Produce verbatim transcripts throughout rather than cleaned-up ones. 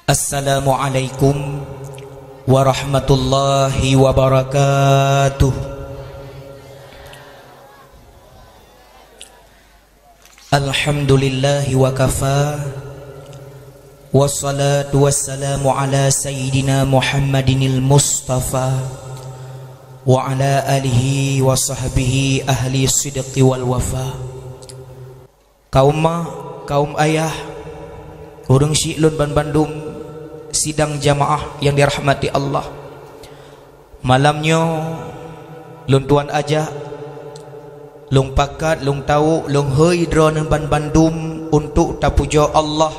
Assalamualaikum warahmatullahi wabarakatuh. Alhamdulillahi wa kafa. Wassalatu wassalamu ala sayyidina Muhammadinil Mustafa wa ala alihi wa sahbihi ahli sidqi wal wafa. Kaum mak, kaum ayah, ureuëng syiek lôn banbandum, sidang jamaah nyang dirahmati Allah. Malam nyoe lôn tuan ajak, lôn pakat, lôn tawök, lôn hôi droeneuh banbandum untuk tapujoe Allah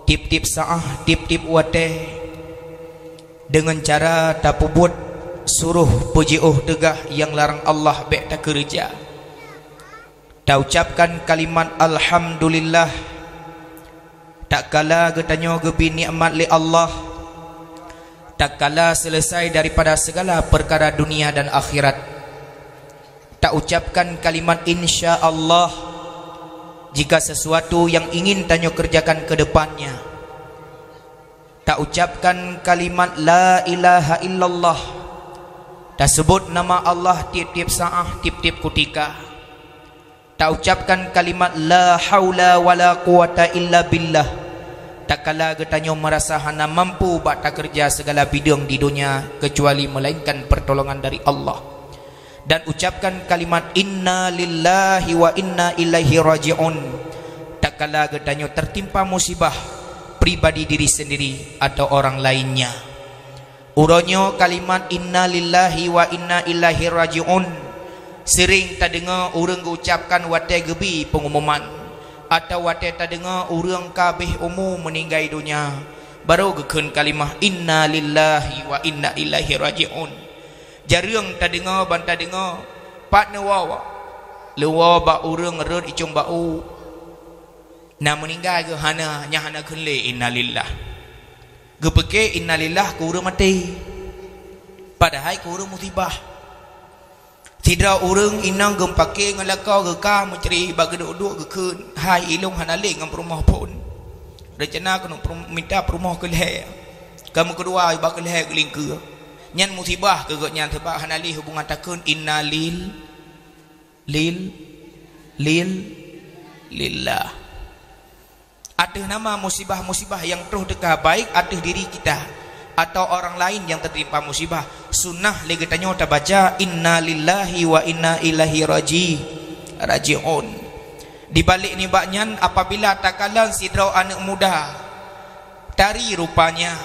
tieb-tieb saát, tieb-tieb watée, deungon cara tapeubuet suroh peujiôh teugah nyang larang Allah bék takeureuja. Taucapkan kalimat alhamdulillah, tatkala geutanyoe geubri nikmat lé Allah, tatkala seuleusai daripada seugala peukara dunia dan akhirat. Taucapkan kalimat insya Allah, jika sesuatu nyang ingin tanyoe keureujakan keu depannya. Taucapkan kalimat la ilaha illallah, taseubut nama Allah tieb-tieb saát, tieb-tieb kutika. Taucapkan kalimat la haula wala quwata illa billah, tatkala geutanyoe meurasa hana mampu bak takeureuja seugala bideueng di donya keucuali meulainkan peurtolongan dari Allah. Dan ucapkan kalimat inna lillahi wa inna ilaihi raji'un, tatkala geutanyoe teutimpa musibah pribadi diri sendiri atau orang lainnya. Uroe nyoe kalimat inna lillahi wa inna ilaihi raji'un seuring tadeungoe ureuëng geucapkan watée geubri peungumuman, atau watée tadeungoe ureuëng ka habéh umu meuninggai donya, barô geukheun kalimah inna lillahi wa inna ilaihi raji'un. Jareueng tadeungoe ban tadeungoe, pat neuwoe, leuwoe bak ureuëng rhot icong bak u. Na meuninggai geuh hana, nyan hana kheun lé innalillah. Geupeuke innalillah keu ureuëng maté, padahai keu ureuëng musibah. Sidroe ureuëng inong geupake ngon lakoe geuka meucre bak geuduek-duek geukheun, "Hai, ilong hana lé ngon peurumoh phon. Reuncana keuneuk peurum-, mita peurumoh keu lhée. Ka meukeudua bak keu lhée geulingkeue." Nyan musibah keu gobnyan sabab hana lé hubungan takheun inna lil, lil, lil, lillah. Ateueh nama musibah-musibah nyang troh teuka, baik ateueh diri kita atau orang lain nyang teutimpa musibah, sunnah lé geutanyoe tabaca inna lillahi wa inna ilaihi raji-, raji'un. Di balek nibak nyan, apabila takalon sidroe aneuëk muda, tari rupanya,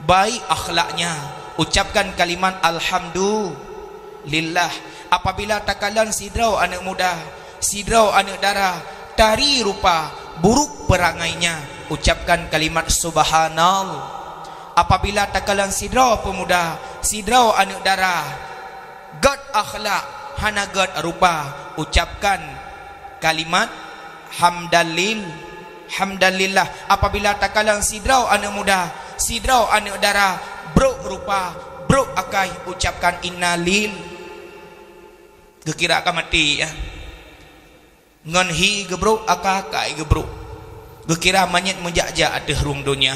baik akhlaknya, ucapkan kalimat alhamdulillah. Apabila takalon sidroe aneuëk muda, sidroe aneuëk dara, tari rupa, buruk perangainya, ucapkan kalimat subhanallah. Apabila takalon sidroe peumuda, sidroe aneuëk dara, gét akhlak, hana gét rupa, ucapkan kalimat hamdalil, hamdalillah. Apabila takalon sidroe aneuëk muda, sidroe aneuëk dara, brok rupa, brok akai, ucapkan innalil. Geukira ka maté, ya. Ngon hi geubrok, akai-akai geubrok. Geukira manyét meujak-jak ateueh rueng donya.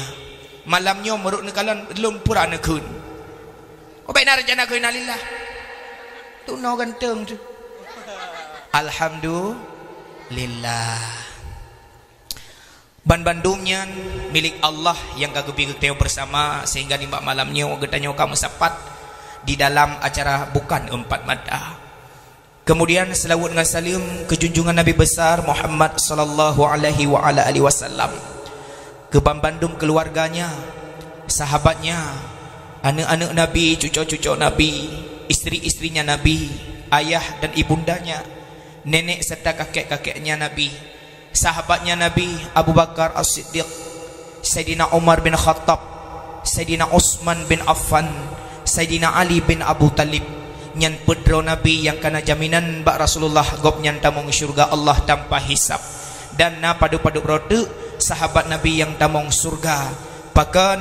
Malam nyoe meurok neukalon lom pura neukheun. Oh, bék na rencana keu innalillah. Tunoe ganteng tu. Alhamdulillah. Ban bandum nyan milék Allah nyang ka geubri keu geutanyoe beusama, sehingga nibak malam nyoe geutanyoe ka meusapat di dalam acara bukan empat mata. Kemudian, seulaweuet ngon saleuem keu junjungan Nabi besar Muhammad sallallahu alaihi wa ala alihi wasallam, keu ban bandum keuluwarganya, sahabatnya, aneuëk-aneuëk Nabi, cuco-cuco Nabi, istri-istrinya Nabi, ayah dan ibundanya, nenek serta kakek-kakeknya Nabi, sahabatnya Nabi, Abu Bakar As-Siddiq, Saidina Umar bin Khattab, Saidina Utsman bin Affan, Saidina Ali bin Abu Thalib, nyan peuet droe Nabi nyang kana jaminan bak Rasulullah, gobnyan tamong syeuruga Allah tanpa hisab. Dan na padub-padub droe teuk sahabat Nabi nyang tamong syeuruga. Pakon?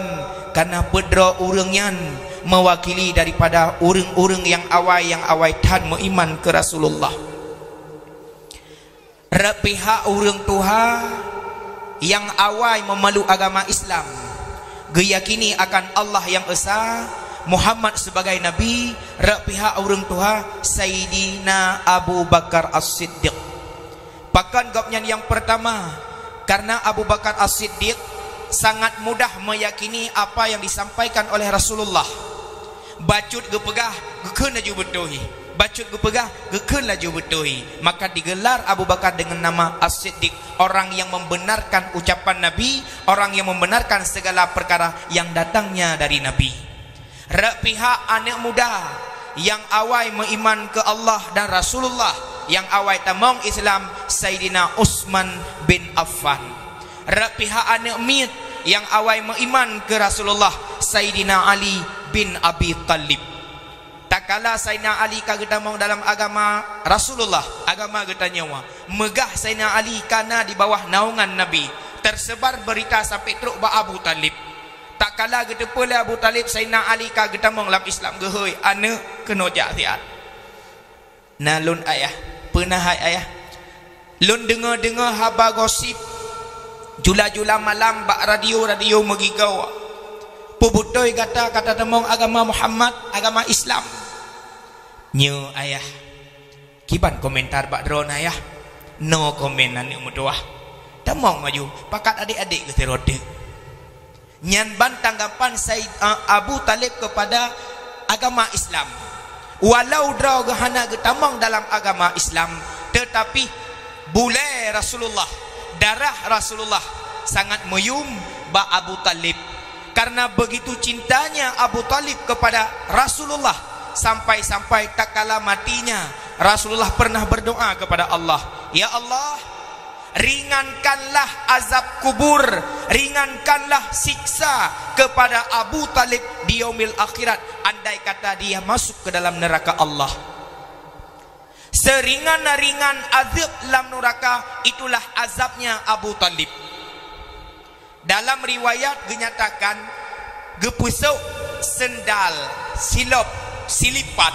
Kana peuet droe ureuëng nyan meuwakili daripada ureuëng-ureuëng nyang awai, nyang awai that meuiman keu Rasulullah. Rot pihak ureuëng tuha nyang awai meumaluk agama Islam, Geuyakini akan Allah nyang Esa, Muhammad sebagai Nabi, rot pihak ureuëng tuha Saidina Abu Bakar As-Siddiq. Pakon gobnyan nyang peurtama? Karena Abu Bakar As-Siddiq sangat mudah meyakini apa yang disampaikan oleh Rasulullah. Bacut geupeugah, geukheun laju beutôi. Bacut geupeugah, geukheun laju beutôi. Maka digelar Abu Bakar dengan nama As-Siddiq, orang yang membenarkan ucapan Nabi, orang yang membenarkan segala perkara yang datangnya dari Nabi. Rot pihak aneuëk muda nyang awai meuiman keu Allah dan Rasulullah, nyang awai tamong Islam, Saidina Utsman bin Affan. Rot pihak aneuëk miet nyang awai meuiman keu Rasulullah, Saidina Ali bin Abi Thalib. Takala Saidina Ali ka geutamong dalam agama Rasulullah, agama geutanyoe, meugah Saidina Ali ka na di bawah naungan Nabi, tersebar berita sampai trok bak Abu Thalib. Takala geuteupeue lé Abu Thalib Saidina Ali ka geutamong lam Islam, geuhôi, "Aneuëk, keunoe jak siat." "Na lôn ayah." "Peue na hai ayah?" "Lôn deungoe-deungoe haba gosip jula-jula malam bak radio-radio meugigoe. Peubeutôi gata ka tatamong agama Muhammad, agama Islam?" "Nyoe ayah." "Kiban komentar bak droeneuh ayah?" "No komen aneuëk meutuwah. Tamong laju, pakat adék-adék geuseurot teuk." Nyan ban tanggapan Said, eh, Abu Thalib kepada agama Islam. Walau droe geuh hana geutamong dalam agama Islam, tetapi bulée Rasulullah, darah Rasulullah sangat meuyum bak Abu Thalib. Karena begitu cintanya Abu Thalib kepada Rasulullah, sampai-sampai takala matinya, Rasulullah pernah berdoa kepada Allah, "Ya Allah, ringankanlah azab kubur, ringankanlah siksa kepada Abu Thalib di yaumil akhirat, andai kata dia masuk ke dalam neraka Allah." Seringan-ringan azab lam neraka, itulah azabnya Abu Thalib. Dalam riwayat geunyatakan, geupeusok sendal, silop, silipat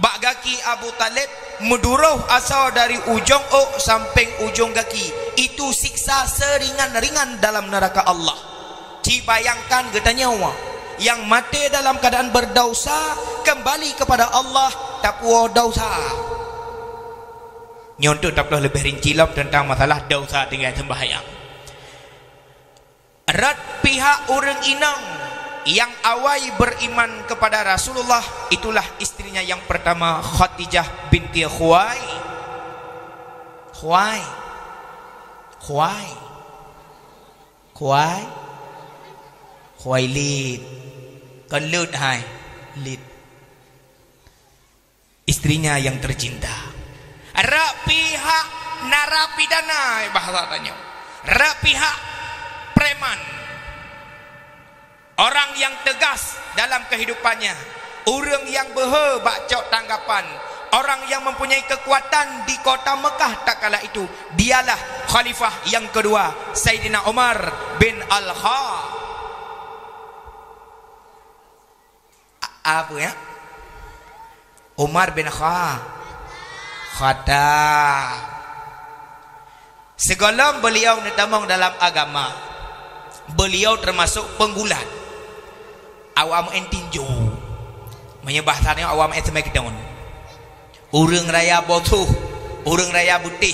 bak gaki Abu Thalib, meuduroh asoe dari ujong ôk sampoe ujong gaki. Itu siksa seringan-ringan dalam neraka Allah. Ci bayangkan geutanyoe nyang maté dalam keadaan berdausa, kembali kepada Allah, tapuwoe dausa. Nyoe teuk taploh leubeh rinci lom teuntang masalah dausa tinggai sembahyang. Rot pihak ureuëng inong nyang awai beriman kepada Rasulullah, itulah istrinya yang pertama, Khadijah binti Khuwai. Khuwai. Khuwai. Khuwai. Khuwailid. Kon leuet hai. Lid. Istrinya yang tercinta. Rot pihak narapidana, bahasa tanyoe. Rot pihak preman. Orang yang tegas dalam kehidupannya. Ureuëng nyang beuhe bak cok tanggapan. Orang yang mempunyai kekuatan di kota Mekah takala itu. Dialah khalifah yang kedua, Saidina Umar bin Al-Kha-, A-, apa ya? Umar bin Kha-, Khattab. Sigohlom beliau neutamong dalam agama, beliau termasuk penggulat. Awak meu'en tinju. Meunyoe bahasa nyoe, awak meu'en smackdown. Ureuëng raya botoh, ureuëng raya beuteh,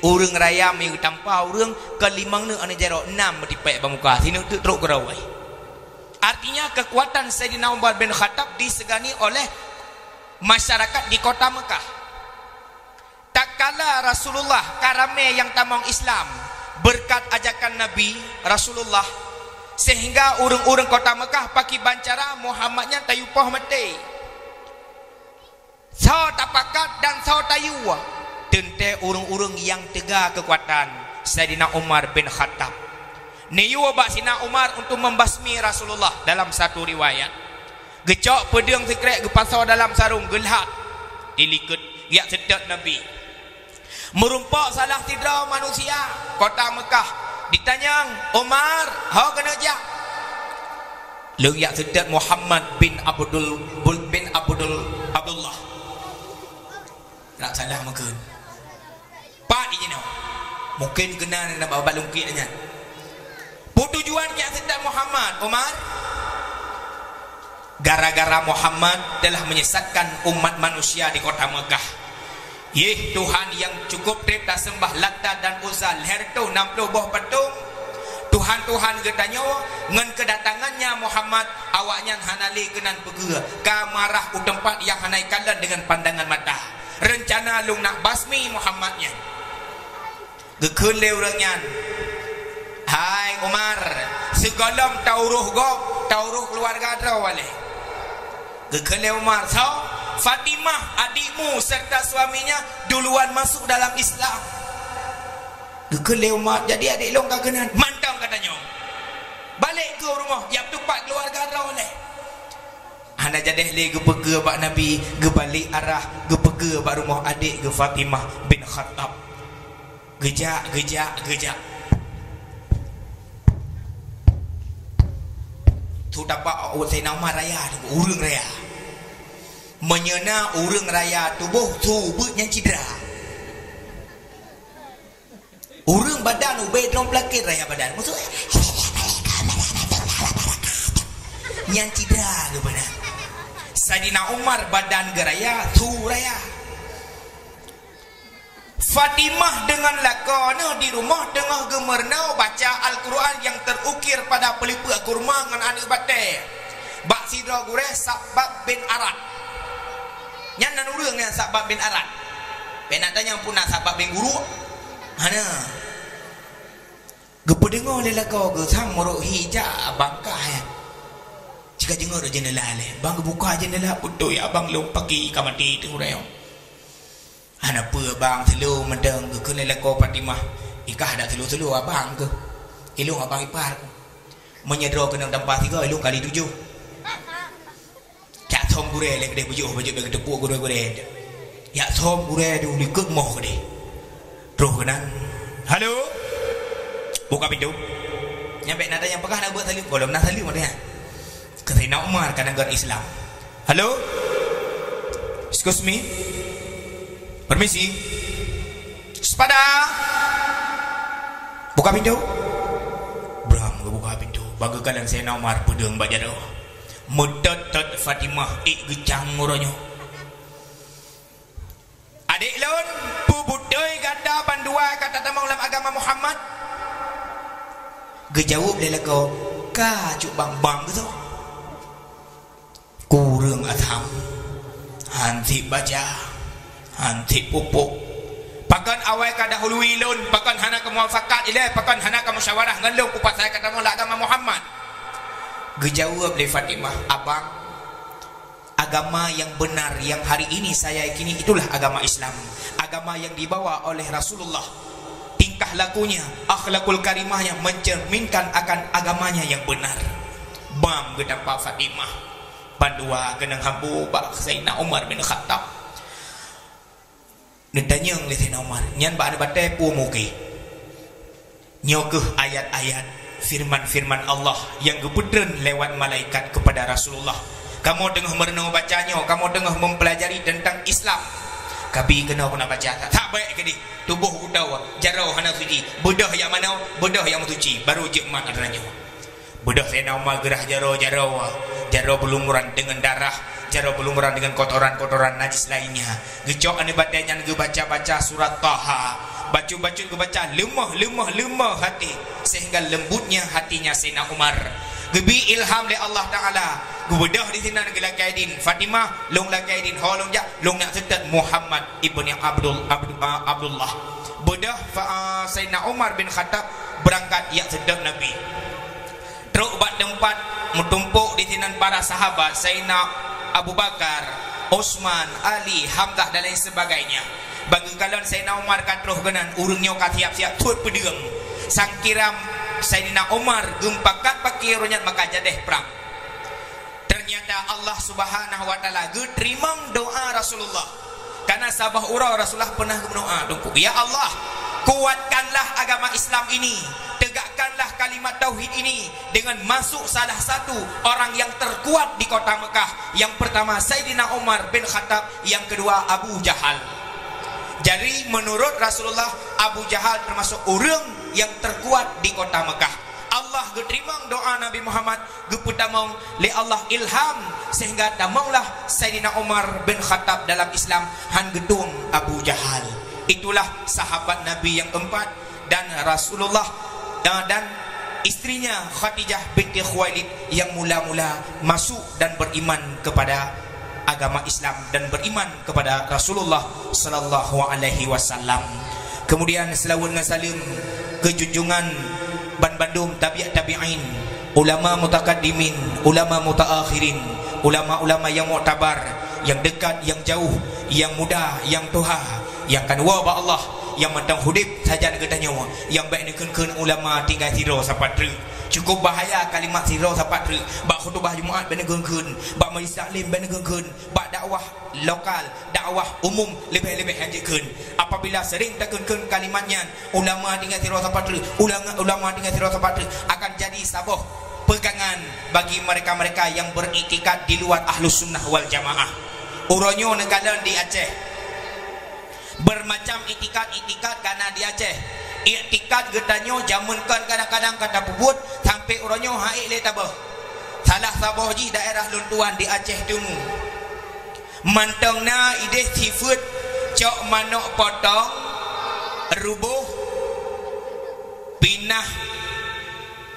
ureuëng raya meutampa, ureuëng keulimong neuk aneuk jaroe, nam meutipék bak muka, sineuk teuk trok keudroe. Artinya, kekuatan Saidina Umar bin Khattab disegani oleh masyarakat di kota Mekah. Takala Rasulullah ka ramé nyang tamong Islam, beureukat ajakan Nabi Rasulullah, sehingga ureuëng-ureuëng kota Mekah pakiban cara Muhammad nyan tayue poh maté. Soe tapakat dan soe tayue? Teuntée ureuëng-ureuëng nyang teuga keukuatan, Saidina Umar bin Khattab. Neuyue bak Saidina Umar untuk membasmi Rasulullah dalam satu riwayat. Geucok peudeueng sikrék geupasoe dalam sarong, geulhat dilikot, geujak seutôt Nabi. Meurumpok salah sidroe manusia kota Mekah, ditanyong, "Umar, ho keuneuk jak?" "Lôn jak seutôt Muhammad bin Abdul, bin Abdul, Abdullah." Nak salah meukeuen. Pat jinoe. Mungkin keunan na ba-, bak lungkiek nyan. Peue tujuan jak seutôt? Muhammad, Umar, gara-gara Muhammad telah menyesatkan umat manusia di kota Mekah. Yeh, Tuhan nyang cukup treb taseumbah Lata dan Uzza, lhèe reutôh nam ploh boh patong. Tuhan-tuhan geutanyoe, ngon keudatangannya Muhammad, awaknyan hana lé keunan peue, ka marah u teumpat nyang hana ikalon deungon pandangan mata. Reuncana lôn nak basmi Muhammad nyan. Geukheun lé ureueng nyan, "Hai Umar, sigohlom tauroh gob, tauroh keuluwarga droe lé." Geukheun lé Umar, "Soe?" "Fatimah, adikmu serta suaminya duluan masuk dalam Islam." Geukheun lé Umar, "Jadi adék lôn ka keunan?" "Mantong," ka tanyoe. "Balek keuh rumoh, jak tupat keuluwarga droe lé." Hana jadeh lé geupeugah bak Nabi, geubalek arah, geupeugah bak rumoh adék geuh Fatimah bin Khattab. Geujak, geujak, geujak. Su tabak Saidina Umar raya, ureueng raya. Meunyoe na ureueng raya tuboh, su beuet nyan cidra. Ureueng badan ubé droe peulakét raya badan. Maksud nyan cidra geuh badan. Saidina Umar badan geuh raya, su raya. Fatimah deungon lakoe neuh di rumoh teungoh geumeurunoe baca Al-Quran nyang terukir pada peulipeuek kurma ngon aneuk batée. Bak sidroe gurée Sabbab bin Arad. Nyan nan ureueng nyan Sabbab bin Arad. Bèk na tanyong peue na Sabbab bin Guru. Hana. Geupeudeungoe lé lakoe geuh sang meurok hi jak abang kah, ya. Cit ka deungoe di jeundela lé. Bang geubuka jeundela, beutôi abang lôn paki ka maté teuh uroe nyoe. Hana peue bang, seuleu mantong, geukheun lé lakoe Fatimah. Ikah dak seuleu-seuleu abang keuh. Ilôn abang ipar keuh. Meunyoe droe keunong tampa sigoe, ilôn kali tujoh. Jak som gurée lé keudeh, beujôh, beujôh, beujôh, teupeue gurée-gurée. Jak som gurée di likot moh keudeh. Troh keunan. "Halo? Buka pintu." Nyan bèk na tanyong peugah na buet saleuem, gohlom na saleuem watèe nyan. Keu Saidina Umar ka neugöt Islam. "Halo? Excuse me? Permisi? Sepada? Buka pintu." Bram geubuka pintu. Bak geukalon Saidina Umar peudeueng bak jaroe. Meutot-tot Fatimah ék geucang uroe nyoe. "Adék lôn, peue beutôi gata bandua ka tatamong lam agama Muhammad?" Geujaweueb lé lakoe, "Ka, cut bang, bang geuh." Kureueng asam, han sép baca, han sép pupuk. "Pakon awai ka dahului lôn, pakon hana kamufakat ilée, pakon hana kamusyawarah ngon lôn, peue pasai ka tamong lam agama Muhammad?" Geujaweueb lé Fatimah, "Abang, agama yang benar yang hari ini saya yakini itulah agama Islam, agama yang dibawa oleh Rasulullah. Tingkah lakunya, akhlakul karimahnya mencerminkan akan agamanya yang benar." Bam geutampa Fatimah. Bandua keunong hambo bak Saidina Umar bin Khattab. Neutanyong lé Saidina Umar, "Nyan bak aneuk batée peue muke?" "Nyoe keuh ayat-ayat, feureuman-feureuman Allah nyang geupeutreun lewat malaikat keupada Rasulullah. Kamoe teungoh meurunoe baca nyoe, kamoe teungoh meupeulajari teuntang Islam." Kabi keunoe keuneuk baca, "That bèk keudeh, tuboh geutanyoe, jaroe hana suci, beudôh nyang manoe, beudôh nyang meusuci, barô jeuet mat atra nyoe." Beudôh Saidina Umar geurhah jaroe-jaroe, jaroe beulumuran deungon darah, jaroe beulumuran deungon kotoran-kotoran najis lainnya. Geucok aneuk batée nyan geubaca-baca surat Taha. Bacut-bacut geubaca, leumoh, leumoh, leumoh hati, sehingga lembutnya hatinya Saidina Umar. Geubi ilham lé Allah Taala. Geubeudôh disinan geulakée dhin, "Fatimah, lôn lakée dhin, ho lôn jak, lôn nak seutôt Muhammad ibni Abdul, Abdu-, Abdullah." Beudôh Fa-, Saidina Umar bin Khattab beurangkat jak seutôt Nabi. Trok bak teumpat meutumpok disinan para sahabat, Saidina Abu Bakar, Utsman, Ali, Hamzah dan lain sebagainya. Bak geukalon Saidina Umar ka troh keunan, ureuëng nyoe ka siap-siap thot peudeueng. Sangkiram Saidina Umar geupakat paké uroe nyan maka jadeh prang. Ternyata Allah Subhanahu wa Taala geuteurimong doa Rasulullah. Karena saboh uroe Rasulullah pernah geumeudoa, Teungku, "Ya Allah, kuatkanlah agama Islam ini, tegakkanlah kalimat tauhid ini dengan masuk salah satu orang yang terkuat di kota Mekah." Yang pertama Saidina Umar bin Khattab, yang kedua Abu Jahal. Jadi menurut Rasulullah, Abu Jahal termasuk orang yang terkuat di kota Mekah. Bah geuteurimong doa Nabi Muhammad, geupeutamong lé Allah ilham, sehingga tamonglah Saidina Umar bin Khattab dalam Islam, han geutueng Abu Jahal. Itulah sahabat Nabi yang empat, dan Rasulullah, eh, dan istrinya Khadijah binti Khuwailid yang mula-mula masuk dan beriman kepada agama Islam dan beriman kepada Rasulullah sallallahu alaihi wasallam. Kemudian, seulaweuet ngon saleuem keu junjungan banbandum tabi'ut tabi'in, ulama mutakaddimin, ulama mutaakhirin, ulama-ulama yang muktabar, yang dekat, yang jauh, yang muda, yang tuha, nyang ka neuwoe bak Allah, nyang mantong udeb sajan geutanyoe, nyang bék neukheun-kheun ulama tinggai sidroe sapat treuk. Cukup bahaya kalimat sidroe sapat treuk. Bak khutubah Jumaat bék neukheun-kheun, bak majlis taklim bék neukheun-kheun, bak dakwah lokal, dakwah umum leubeh-leubeh han jeuet kheun. Apabila sering takheun-kheun kalimat nyan, ulama tinggai sidroe sapat treuk, ulama, ulama tinggai sidroe sapat treuk, akan jadi saboh pegangan bagi mereka-mereka yang beriktikad di luar Ahlus Sunnah wal Jamaah. Uroe nyoe neukalon di Aceh. Bermacam iktikad-iktikad ka na di Aceh. Iktikad geutanyoe jameun kon kadang-kadang ka tapeubuet, sampoe uroe nyoe han ék lé taböh. Salah saboh jih daerah lôn tuan di Aceh Timu. Mantong na ideh sifeuet cok manök potong, ruboh, pinah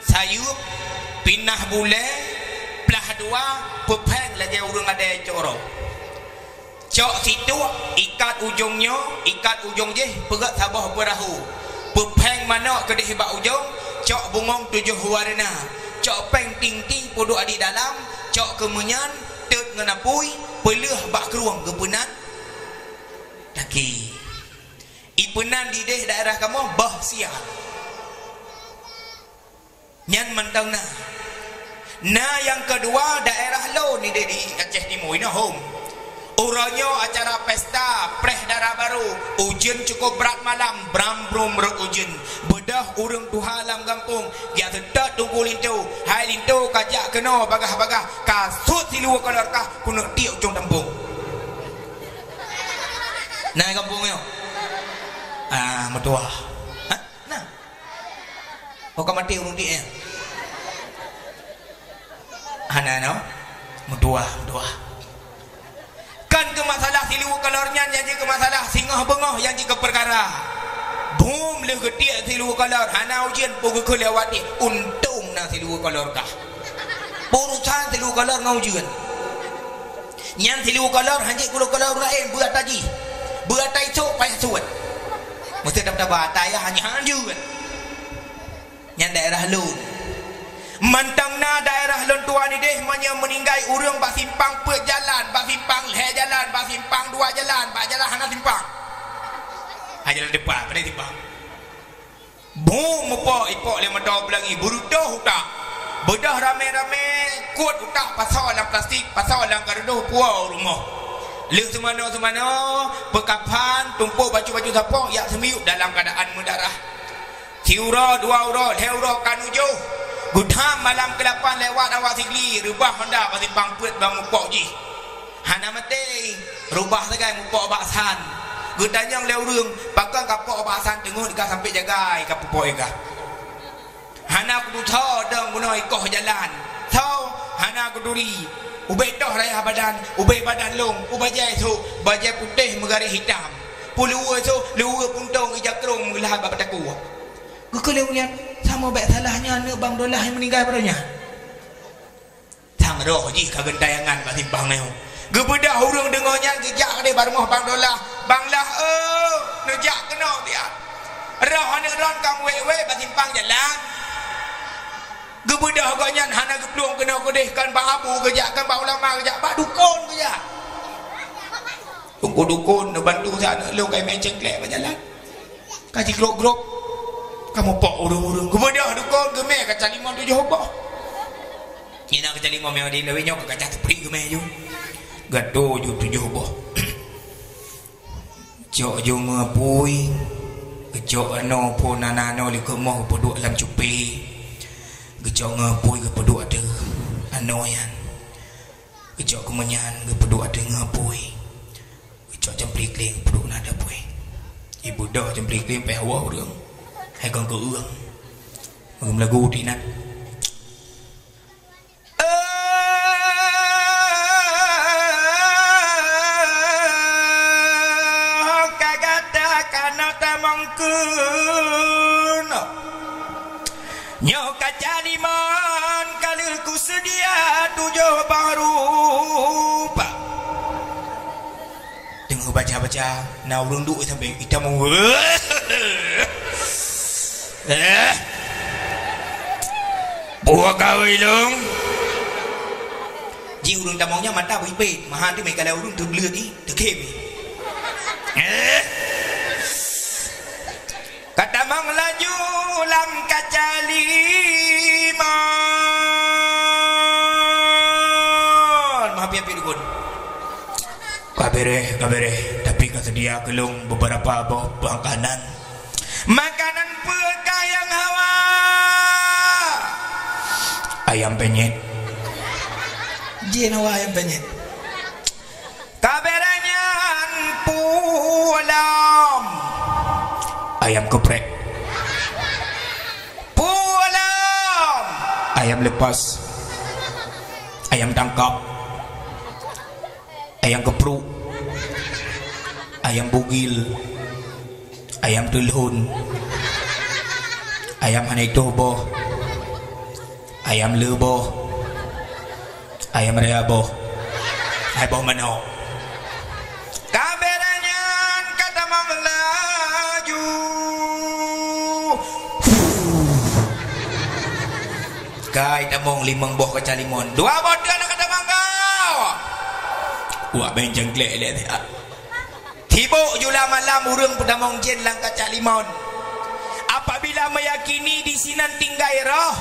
sayeuep, pinah bulée, plah dua, peuphéng lagée ureuëng adée cok uroe. Cok situek, ikat ujong nyoe, ikat ujong jéh, peugét saboh peurahô. Peuphéng manök keudeh bak ujong, cok bungöng tujoh wareuna. Cok péng ting-ting peuduek di dalam, cok keumeunyan, teut ngon apui, peuleueh bak krueng geupeunan. Daki. Ipeunan dideh daerah kamoe, boh sia. Nyan mantong na. Na nyang keudua daerah lôn di, di Aceh Timu, inoe hom. Uroe nyoe acara pesta, preh dara barô, ujeuen cukup brat malam, bram brum rot ujeuen. Beudôh ureuëng tuha lam gampông, jak seutôt teungku linto, hai linto ka jak keunoe bagah-bagah, ka sot siluweue kolor kah, keuneuk tiek ujong tampông. Na gampông nyoe? Ah, meutuah. Hah? Nah. Oh, ka maté ureuëng tiek, eh? Hana, no? Meutuah, meutuah. Kan keu masalah siluweue kolor nyan nyang jeuet keu masalah, singoh beungoh nyang jeuet keu peukara. Bum lheueh geutiek siluweue kolor, hana ujeuen, peue geukheun lé awak nyan, untông na siluweue kolor kah. Urusan siluweue kolor ngon ujeuen. Nyan siluweue kolor, han jeuet keu kolor laén, beuata jih. Beuata isôk payah suet. Meuseuti dap-dap beuata ya, hanya hanjeuet. Nyan daerah lôn. Mantong na daerah lôn tuan ideh, meunyoe meuninggai ureuëng bak simpang peuet jalan, bak simpang lhée jalan, bak simpang dua jalan, bak jalan hana simpang. Ha, jalan depan, pada simpang. Bum, mupok ipok lé mata beulangi, beurutôh utak. Beudôh ramé-ramé, kuet utak pasoe lam plastik, pasoe lam kareudôh, puwoe u rumoh. Lheueh seumanoe-seumanoe, peukaphan, tumpôk bacut-bacut sapok, jak seumiyueb dalam keuadaan meudarah. Siuroe, dua uroe, lhée uroe ka nujoh. Geutham malam keulapan lewat awak Sigli, reubah honda bak simpang peuet bak mupok jih. Hana maté, reubah sagai mupok bak san. Geutanyong lé ureuëng, "Pakon kapok bak san teungoh ka sampoe jagai kapeupok ié kah?" Hana kutusoe dong bunoe ikoh jalan. Soe? Hana kuturi. Ubé toh rayah badan, ubé badan lông, u bajée sôk, bajée putéh meugaréh hitam. Peuluweue sôk, luweue puntông ija krông meulahat bak takue. Geukheun lé ureuëng nyan, "Samoe bék salah nyan aneuk Bang Dolah nyang meuninggai baroe nyan." Sang roh jih ka geuntayangan bak simpang nyoe. Geubeudôh ureuëng deungoe nyan geujak keudeh bak rumoh Bang Dolah. "Bang Lah, eu, neujak keunoe biar. Roh aneuk droen ka meuwék-wék bak simpang jalan." Geubeudôh gobnyan hana geuplueng keunoe keudeh, kon bak abu geujak, kon bak ulama geujak, bak dukon geujak. Teungku dukon neubantu si aneuk lôn ka imé cengklek bak jalan. Ka jigrôp-grôp. Ka mupok ureuëng-ureuëng. Geubeudôh dukon geumé kaca limong tujoh boh. Nyan kaca limong meunan di lawét nyoe ka kaca teupriek geumé ju. Geuto ju tujoh boh. Cok ju ngeupui. Geucok anoe phon hana anoe likot moh geupeuduek lam cupé. Geucok ngeupui geupeuduek ateueh anoe nyan. Geucok keumeunyan geupeuduek ateueh ngeupui. Geucok cemplikling peuduek na dapui. Ibeudôh cemplikling payah woe ureuëng. Hai kon keu ureuëng. Ureuëng meulagu ti nan. Kana tamong keunoe. Nyoe kaca limon ka lheueh kuseudia tujoh boh rupa. Teungoh baca-baca, na ureueng duek sampai itamong. Eh. Buah kawai long. Ji ureueng tamong nyan mata beuipet, maha tu meukalau ureueng teubleuet i, teukhém i. Eh. Katamong laju lam kaca limon. Maha pian-pian dukun. Ka bereh, ka bereh. Tapi ka seudia keu lôn beberapa boh makanan. Makanan peue kah nyang hawa? Ayam penyet. Jin hawa ayam penyet. Ka bereh nyan pulam. Ayam geprek. Pulam. Ayam lepas. Ayam tangkap. Ayam geupruk, ayam bugil, ayam teulhon, ayam hana itoh boh, ayam le boh, ayam raya boh, hai boh manok. Ka bereh nyan katamong laju. Kai tamong limong boh kaca limon. Dua boh teuk na katamong kah? Wah, beng jengglek lé. Sibok jula malam ureueng peutamong jén lam kaca limon. Apabila meyakini di sinan tinggai roh,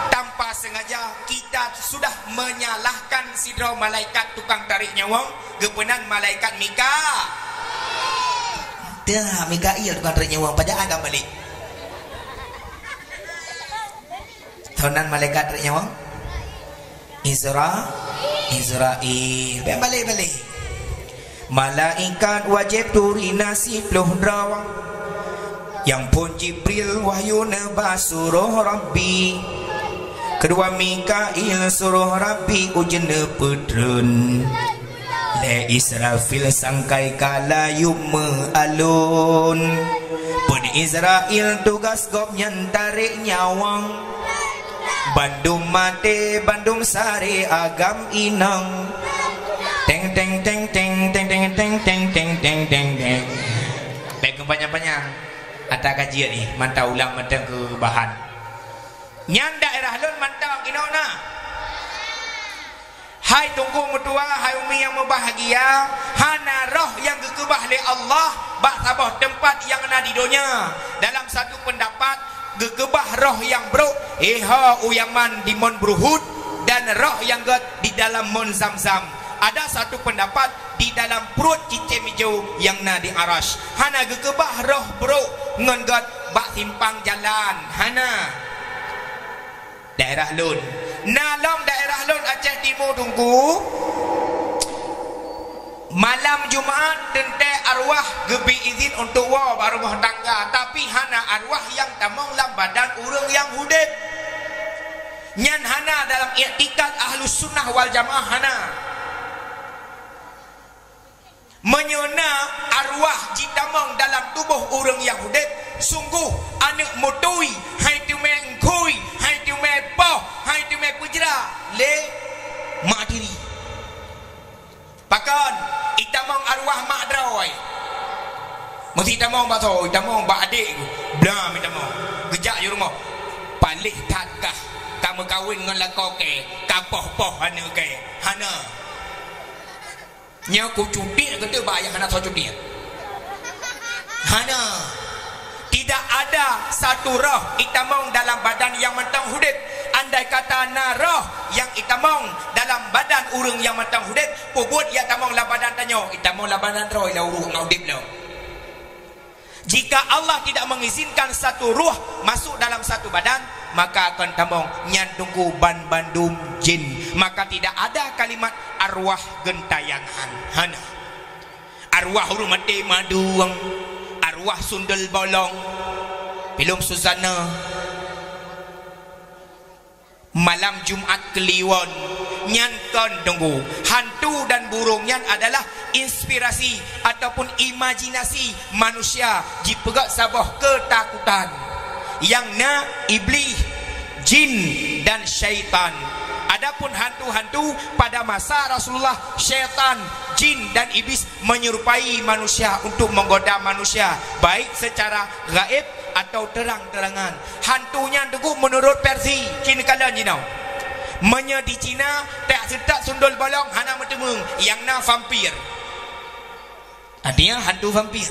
tanpa sengaja kita sudah menyalahkan sidroe malaikat tukang tarék nyawöng, geupeunan malaikat Mika. Dah, Mikail tukang tarék nyawöng, pajan ka balik. Soe nan malaikat tarék nyawöng? Izra-, Izrail. Bèk balek-balek. Malaikat wajéb turi na siploh droe. Nyang phôn Jibril wahyu neuba suroh Rabbi. Keudua Mikail suroh Rabbi ujeuen neupeutreun. Lé Israfil sangkai ka layueb meualon. Peuet Israel tugas gobnyan tarék nyawöng. Bandum maté, bandum saré agam inong. Teng, teng, teng, teng. Bèk keupanyang-panyang. Ata kajian ih, mantong ulang mantong keu bahan. Nyan daerah lôn mantong inoe na. Hai Teungku meutuah, hai umi nyang mubahgia, hana roh nyang geukeubah lé Allah bak saboh teumpat nyang na di donya. Dalam satu peundapat, geukeubah roh nyang brok, eh, ho u Yaman di Mon Bruhut, dan roh nyang gèt di dalam Mon Zamzam. Ada satu peundapat, di dalam pruet cicém ijo nyang na di Arasy. Hana geukeubah roh brok ngon gèt bak simpang jalan. Hana. Daerah lôn. Na lom daerah lôn Aceh Timu, Teungku. Malam Jumat teuntèe arwah geubri izin untuk woe bak rumoh tangga, tapi hana arwah nyang tamong lam badan ureueng nyang udép. Nyan hana dalam iktikad Ahlus Sunnah wal Jamaah, hana. Meunyoe na arwah jitamong dalam tuboh ureueng nyang udép, sunggoh aneuk meutui, hai teumé eungkhui, hai teumé poh, hai teumé peujra lé mak tiri. Pakon? Itamong arwah mak droe. Meusti itamong bak soe? Itamong bak adék ku. Blam itamong. Geujak ju rumoh. Paléh that kah ka meukawen ngon lakoe kèe, ka poh-poh aneuk kèe. Hana. Nyoe kucutiek keu teuk bak ayah hana soe cutiek. Hana. Tidak ada satu roh itamong dalam badan nyang mantong udép. Andai kata na roh nyang itamong dalam badan ureueng nyang mantong udép, peue buet nyang tamong lam badan tanyoe? Itamong lam badan droe lam uruek ngon udép lom. Jika Allah tidak mengizinkan satu ruh masuk dalam satu badan, maka akan tamong nyan Teungku ban bandum jin. Maka tidak ada kalimat arwah geuntayangan. Hana. Arwah ureueng maté madueng, arwah sundel bolong, pilom susana. Malam Jumat Kliwon nyan kon, Teungku. Hantu dan burung nyan adalah Inspirasi ataupun imajinasi manusia jipeugét saboh keutakutan, nyang na iblih, jin, dan syaitan. Adapun hantu-hantu pada masa Rasulullah, syaitan, jin, dan iblis menyerupai manusia untuk menggoda manusia, baik secara gaib atau terang-terangan. Hantu nyan teungku meunurot versi cit neukalon jinoe. Meunyoe di Cina, tak seutôt sundul bolong hana meuteumeung, nyang na vampir. Artinya hantu vampir.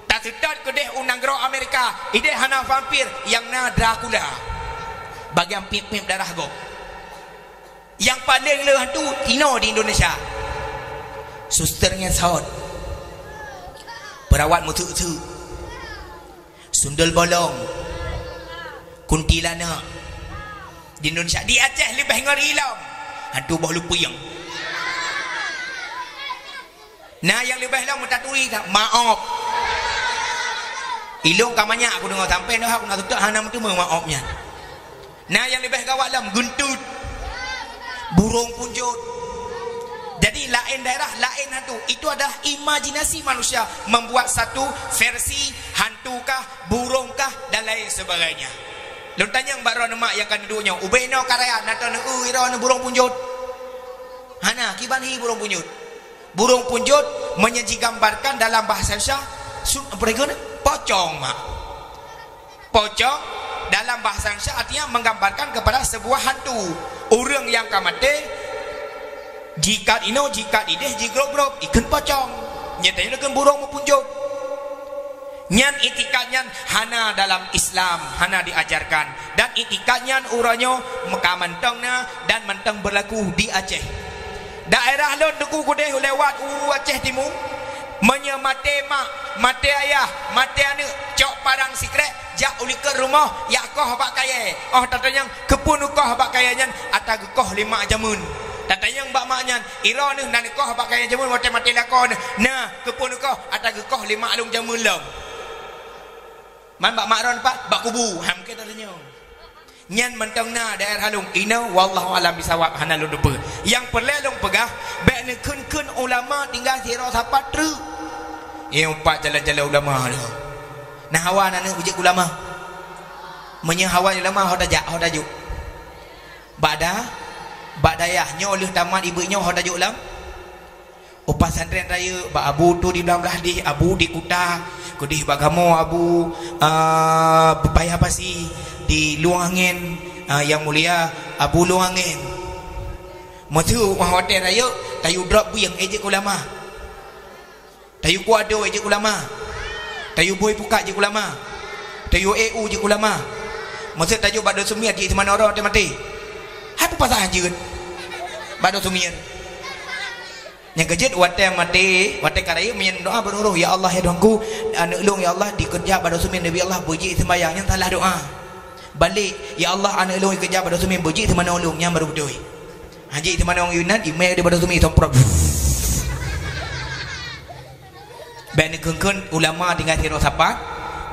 Tak seutôt keudeh u nanggroe Amerika, ideh hana vampir, nyang na Dracula. Bagian piep-piep darah gob. Nyang paleng le hantu inoe di Indonesia. Suster nyan saut. Perawat meuteuk-teuk. Sundul bolong. Kuntilanak. Di Indonesia, di Aceh leubeh ngeri lom. Hantu boh lupieng. Na nyang leubeh lom meutatui, maop. Ilong ka manyak aku deungoe sampai noh aku nak tutup hana meuteumé maop nyan. Na nyang leubeh gawat lom geuntut. Burung punjot. Jadi laén daerah, laén hantu. Itu adalah imajinasi manusia membuat satu versi hantu kah, burung kah, dan lain sebagainya. Lôn tanyong bak droeneuh mak nyang ka duek nyoe, ubé noe karya na teuneue droeneuh burung punjot? Hana, kiban hi burung punjot. Burung punjot meunyoe jigambarkan dalam bahasa Indonesia, su-, apa dia kata? Pocong, mak. Pocong dalam bahasa Indonesia artinya menggambarkan kepada sebuah hantu. Ureuëng nyang ka maté, jikat inoe, jikat ideh, jigrob-grob, ikheun pocong. Nyata nyoe ikheun burung meupunjot. Nyan itikad nyan hana dalam Islam, hana diajarkan. Dan itikad nyan uroe nyoe meuka mantong na dan mantong berlaku di Aceh. Daerah lôn teungku keudeh lewat u Aceh Timu, meunyoe maté mak, maté ayah, maté aneuëk, cok parang sikrek, jak u likot rumoh, jak koh bak kayée. Oh tatanyong, keupeue neukoh bak kayée nyan? Ata geukoh lé mak jameun. Tatanyong bak mak nyan, iroe neuh na neukoh bak kayée jameun watée maté lakoe neuh? Na, keupeue neukoh? Ata geukoh lé mak lôn jameun lom. Man bak mak droeneuh pat, bak kubu. Ha, mungken tatanyong. Nyan mantong na daerah lôn inoe, wallahu alam bisawab, hana lôn teupeue. Nyang peureulée lôn peugah, bék neukheun-kheun ulama tinggai sidroe sapat treuk. Nyang pat jalan-jalan ulama lom. Nah hawa na neuek beujeuet ulama. Meunyoe hawa ulama ho tajak, ho tajok. Bak da, bak dayah nyoe lheueh tamat ibeuk nyoe ho tajok lam U pesantren rayeuk bak abu tu di blang blah dih, abu di kuta, keudeh bak kamoe abu, ah, payah pasi di Lueng Angén, ah, yang mulia Abu Lueng Angén. Meuseu u hotel rayeuk, tayue drop bieng ejek ulama. Tayue kuado ejek ulama. Tayue bui pukat jek ulama. Tayue eu jek ulama. Meuseu tajok bak dosumiet jek teumanoe roh teumaté. Hai peupasah jeuet bak dosumiet. Nyang keujeuet watée maté, watée ka rayeuk meunyan doa beururoh, "Ya Allah, ya Tuhanku, aneuk lôn ya Allah dikeureuja bak dosumiet Nabi Allah beujeuet seumbahyang," nyan salah doa. Balek, "Ya Allah, aneuk lôn dikeureuja bak dosumiet beujeuet seumanoe lôn," nyan baru beutôi. Hajeuet seumanoe yunan, imé di bak dosumiet somprot. Bék neukheun-kheun ulama tinggai sidroe sapat.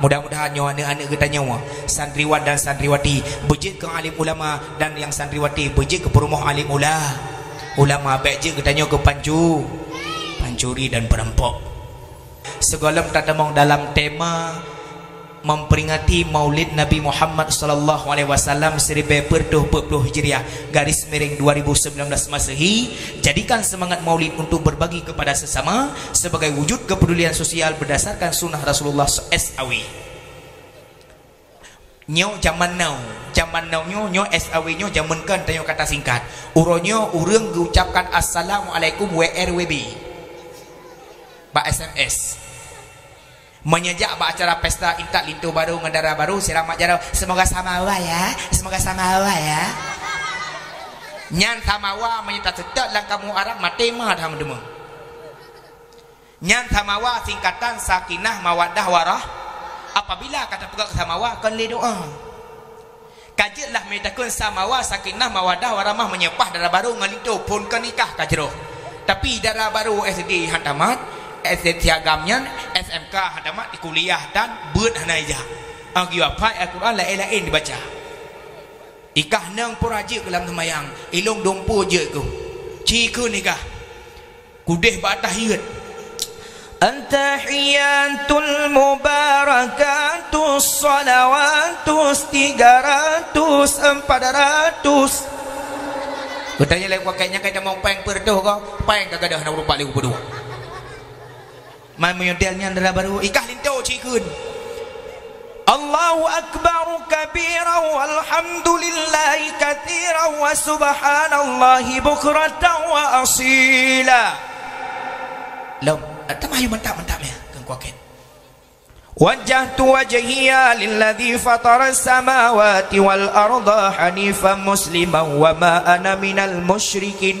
Mudah-mudahan nyoe aneuk-aneuk geutanyoe, santriwan dan santriwati, beujeuet keu alim ulama dan nyang santriwati beujeuet keu peurumoh alim ula-, ulama. Bék jeuet geutanyoe keu pancu-, pancuri dan peurampok. Sigohlom tatamong dalam tema memperingati Maulid Nabi Muhammad sallallahu alaihi wasallam seribu empat ratus empat puluh Hijriah, garis miring dua ribu sembilan belas Masehi, jadikan semangat Maulid untuk berbagi kepada sesama sebagai wujud kepedulian sosial berdasarkan sunnah Rasulullah S A W. Nyoe jaman now, jaman now nyoe, nyoe S A W nyoe jameun kon tanyoe kata singkat. Uroe nyoe ureuëng geuucapkan assalamualaikum W R W B bak S M S. Meunyoe jak bak acara pesta intat linto barô ngon dara barô, siramat jaroe, "Semoga samawa ya, semoga samawa ya." Nyan samawa meunyoe taseutôt lam kamus Arab maté mat hana meudeungoe. Nyan samawa singkatan sakinah mawaddah warah. Apabila ka tapeugah samawa kon lé doa. Ka jeuet lah meutakheun samawa sakinah mawaddah warahmah meunyeupah dara barô ngon linto phon ka nikah ka jroh. Tapi dara barô S D han tamat, S D siagam nyan, S M K han tamat, di kuliah dan beuet hana ijak. Ah, geuyue hafai Al-Quran laén-laén dibaca. Ikah nang pura jeuet keu lam seumayang, ilong dumpu jeuet keu. Ci keu nikah. Kudeh bak tahiyat. At-tahiyatul mubarakatus shalawatus tiga ratus, empat ratus. Geutanyong lé pakai nyan ka tamong péng peureutôh ko, péng ka gadôh na rupa lé peuduek. Man meunyoe nyan dara barô, ikah linto cikheun. Allahu akbar kabira walhamdulillahi katsira wa subhanallahi bukratan wa asila. Lom, tamah yue mantap-mantap ya, keu kuakét. Wajjahtu wajhiya lilladzi fataras samawati wal arda hanifan musliman wa ma ana minal musyrikin.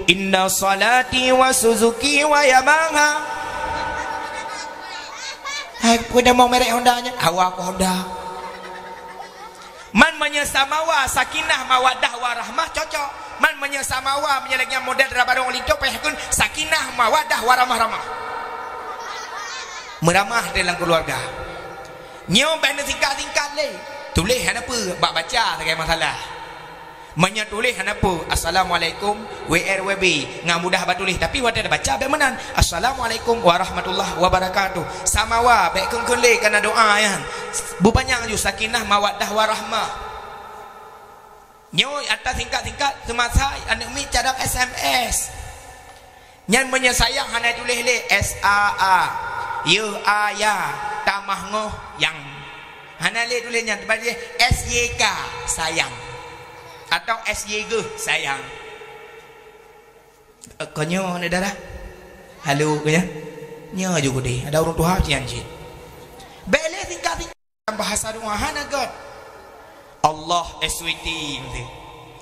Inna salati wa suzuki wa Yamaha. Hai, peue damong merek Honda nyan? Hawa ku Honda. Man meunyoe samawa sakinah mawaddah warahmah cocok. Man meunyoe samawa meunyoe lagèe model dara barô linto payah kheun sakinah mawaddah warahmah ramah. Meuramah dalam keuluwarga. Nyoe bèk neusingkat-singkat lé. Tuléh hana peue, bak baca sagai masalah. Meunyoe tuléh hana peue, Assalamualaikum, W R W B, ngon mudah bak tuléh. Tapi watèe baca bèk meunan, Assalamualaikum warahmatullahi wabarakatuh. Samawa bèk kheun-kheun lé kana doa nyan. Beupanyang ju sakinah mawaddah warahmah. Nyoe ata singkat-singkat seumasa aneuk miet carông S M S. Nyan meunyoe sayang hana tuléh lé S A A, yeuh a ya, tamah ngoh yang. Hana lé tuléh nyan, teuma tuléh S Y K, sayang. Atau S Y G, sayang. Eh, konyo aneuk dara. Halo, konyo. Nyoe ju gudeh, ada ureueng tuha sian cit. Bèk lé singkat-singkat. Bahasa doa hana göt. Allah S W T,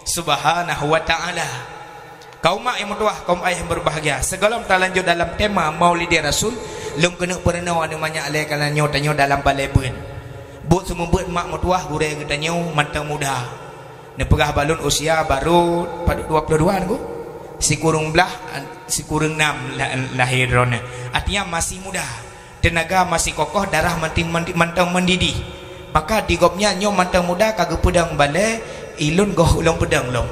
Subhanahu wa Ta'ala. Kaum mak nyang meutuwah, kaum ayah nyang berbahagia, sigohlom talanjut dalam tema Maulidé Rasul, lôn keuneuk peurunoe aneuk manyak lé kana nyoe tanyoe dalam balèe beuet. Buet seumeubeuet mak meutuwah gurèe geutanyoe mantong muda. Neupeugah bak lôn usia barô padub dua ploh dua nyoe. Sikureueng blaih, sikureueng nam la-, lahé droeneuh. Artinya masih muda. Teunaga masih kokoh, darah manti-, manti-, mantong meundidih. Maka di gobnyan nyoe mantong muda ka geupeudong balèe, ilôn goh lôn peudong lom.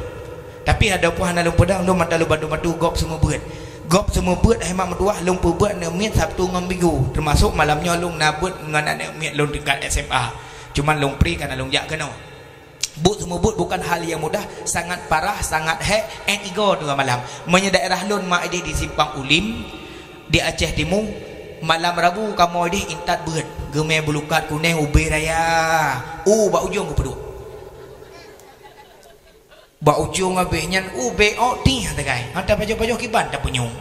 Tapi adoe pih hana lôn peudong, lôn mantong lôn bantu-bantu gob seumeubeuet. Gob seumeubeuet hai mak meutuwah lôn peubeuet aneuk miet Sabtu ngon Minggu, teumasok malam nyoe lôn na beuet ngon aneuk miet lôn tingkat S M A. Cuman lôn pri kana lôn jak keunoe. Buet seumeubeuet bukan hal nyang mudah, sangat parah, sangat hék, 'et igoe teungoh malam. Meunyoe daerah lôn mak idéh di Simpang Ulim, di Aceh Timu, malam Rabu kamoe idéh intat beuet, geumè bulukat kunèng ubé raya, u bak ujong geupeuduek. Bak ujong abéh nyan ubé ôk tieh teukai, han tapajoh-pajoh kiban tapeunyum.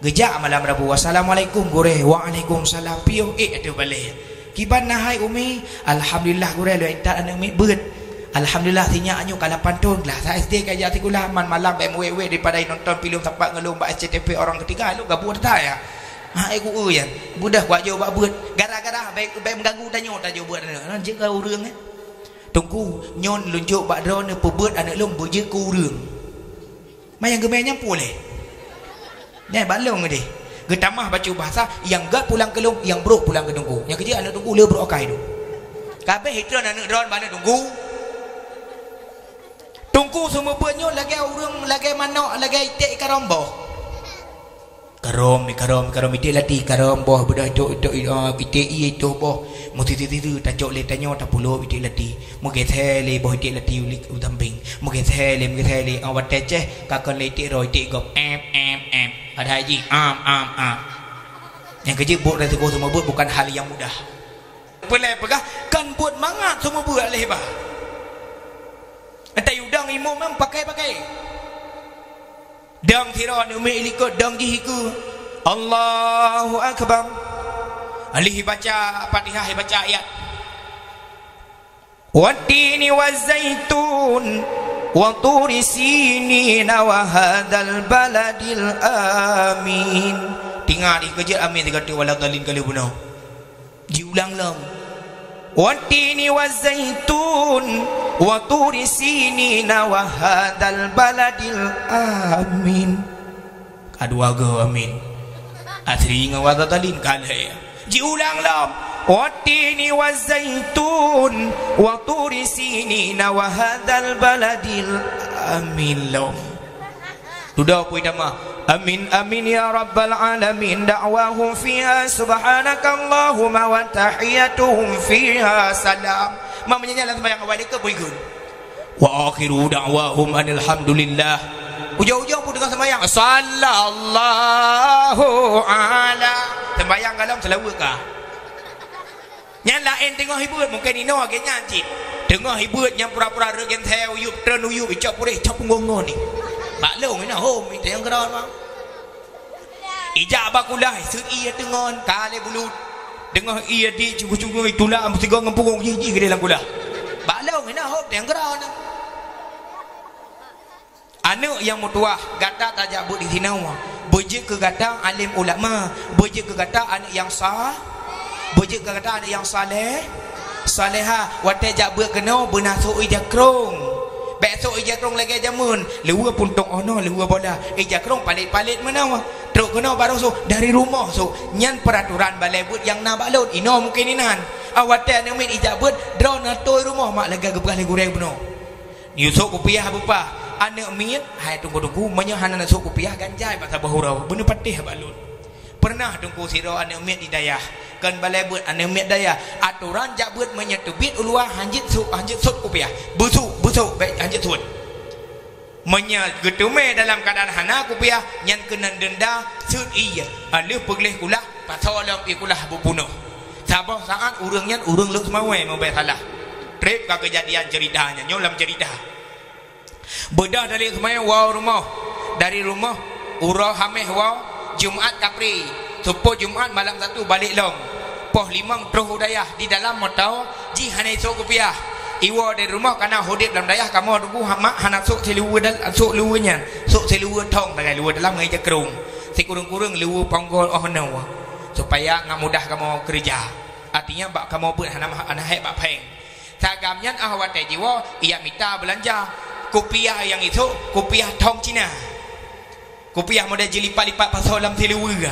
Geujak malam Rabu, "Assalamualaikum, Gurèe." "Waalaikumsalam." Piôh ék ateueh balèe. "Kiban na hai, Umi?" "Alhamdulillah, Gurèe, lôn intat aneuk miet beuet." "Alhamdulillah, si nyak nyoe ka lapan thôn, glah sa S D ka jak sikula, man malam bèk meuwét-wét daripada nonton filem sapat ngon lôn bak S C T V orang ketiga, lôn gabuk that ya." "Hai, ku eu nyan, beudoh kuajoh bak beuet." Gara-gara bèk, bèk meuganggu tanyoe tajoh beuet aneuk. Nah, jeuet keu ureueng, eh. "Teungku, nyoe lôn jok bak droeneuh peubeuet aneuk lôn beujeuet keu ureueng." Manyang geumè nyan puléh. Nyan bak lôn deh. Geutamah bacut bahasa, nyang göt pulang keu lôn, nyang brôk pulang keu teungku. Nyang keujeuet aneuk teungku le brôk akai tu. Kabéh itreun aneuk droen bak aneuk teungku. Teungku seumeubeuet nyoe lagèe ureueng, lagèe manok, lagèe iték ikarôm boh. Karôm, ikarôm, ikarôm, iték lati, karôm boh, beudoh itok, itok, ah, iték ié, itok boh. Meusisi-sisi tacok lé tanyoe, tapulop iték lati. Meugeusé lé boh iték lati u li-, u sampéng. Meugeusé lé, meugeusé lé, ah, watèe céh, ka kon lé iték roe, iték gob. Em, em, em. Padahai jih, am, am, am. Nyang keujeuet buet resiko seumeubeuet bukan hal nyang mudah. Peulai peugah, kon buet mangat seumeubeuet lé bah. Entah yudang imum em pakai-pakai. Dang sira aneuk miet likot dang jih ikeue. Allahu Akbar. Alih baca Fatihah, baca ayat. Wattini wazzaitun, wa turi sinin, wa hadzal baladil amin. Tingat dikeujeuet amin sigoe teuk waladhdallin ka lheueh bunoe. Jiulang lom. Wattini wazzaitun, wa turi sinin, wa hadzal baladil amin. Ka dua go amin. Asri ngon waladhdallin ka lheueh. Jiulang lom. Wattini wazzaitun, wa turi sinin, wa hadzal baladil amin lom. Dudoe pui tamah. Amin, amin, ya rabbal alamin. Da'wahum fiha subhanakallahumma wa tahiyyatuhum fiha salam. Mak meunyan lam seumayang awai dikeue bui geun. Wa akhiru da'wahum anil hamdulillah. Ujong-ujong pun teungoh seumayang, sallallahu ala. Seumayang galom seulaweuet ka. Nyan laén teungoh hibuet, mungken inoe lagèe nyan cit. Teungoh hibuet nyang pura-pura reugen thèe uyueb, treun uyueb, icok puréh, cok punggong ngon ni. Bak lôn inoe hom, minta nyang keudroe, bang. Ijak bak kulah, seuet ié teungon, ka lé bulut. Teungoh ié di cunggu-cunggu, itulak meusigoe ngon punggong, jih-jih keudéh lam kulah. Bak lôn inoe hom, nyang keudroe na. Aneuk nyang meutuwah, gata tajak beuet disinoe. Beujeuet keu gata alim ulama, beujeuet keu gata aneuk nyang sa-, beujeuet keu gata aneuk nyang saleh, saleha. Watèe jak beuet keunoe beuna sôk ija krông. Bèk sôk ija krông lagèe jameun, luweue puntông 'oh noe, luweue bola. Ija krông palét-palét meunoe. Trok keunoe barô sôk, dari rumoh sôk. Nyan peuratoran balèe beuet nyang na bak lôn. Inoe mungken inan. Ah, watèe aneuk miet ijak beuet, droeneuh atôi rumoh mak lagèe geupeugah lé gurèe bunoe. Yusôk kupiah beupah. Aneuk miet, hai teungku-teungku, meunyoe hana neusôk kupiah, ganjai bak saboh uroe, beuneupatéh bak lôn. Peureunah teungku sidroe aneuk miet di dayah, kon balèe beuet, aneuk miet dayah. Atoran jak beuet meunyoe teubiet u luwa, hanjeuet sôk, hanjeuet sôt kupiah. Beusôk, beusôk, bèk hanjeuet sôt. Meunyoe geuteumé dalam keuadaan hana kupiah, nyan keunan deunda seuôt ié, lheueh peugleh kulah, pasoe lom ié kulah beupunoh. Saboh saát ureueng nyan ureueng Lhokseumawe meubèe salah. Trép ka keujadian ceurita nyan, nyoe lam ceurita. Beudôh dari Lhokseumawe woe rumoh, dari rumoh uroe Hamèh woe, Jumat kapré, seupôt Jumat malam Sabtu balek lom. Poh limong troh u dayah di dalam moto, jih hana isôk kupiah. Iwoe dari rumoh kana udép lam dayah kamoe teungku ha-, mak hana sôk siluweue dal-, sôk luweue nyan, sôk siluweue thong sagai luweue dalam ngon ija krông. Sikureueng-kureueng luweue ponggol 'oh noe, supaya ngat mudah kamoe keureuja. Artinya bak kamoe beuet hana ma-, hana hék bak phèng. Sagam nyan 'oh watèe jiwoe, ijak mita beulanja. Kupiah nyang isôk, kupiah thong Cina. Kupiah model jilipat-lipat pasoe lam siluweue.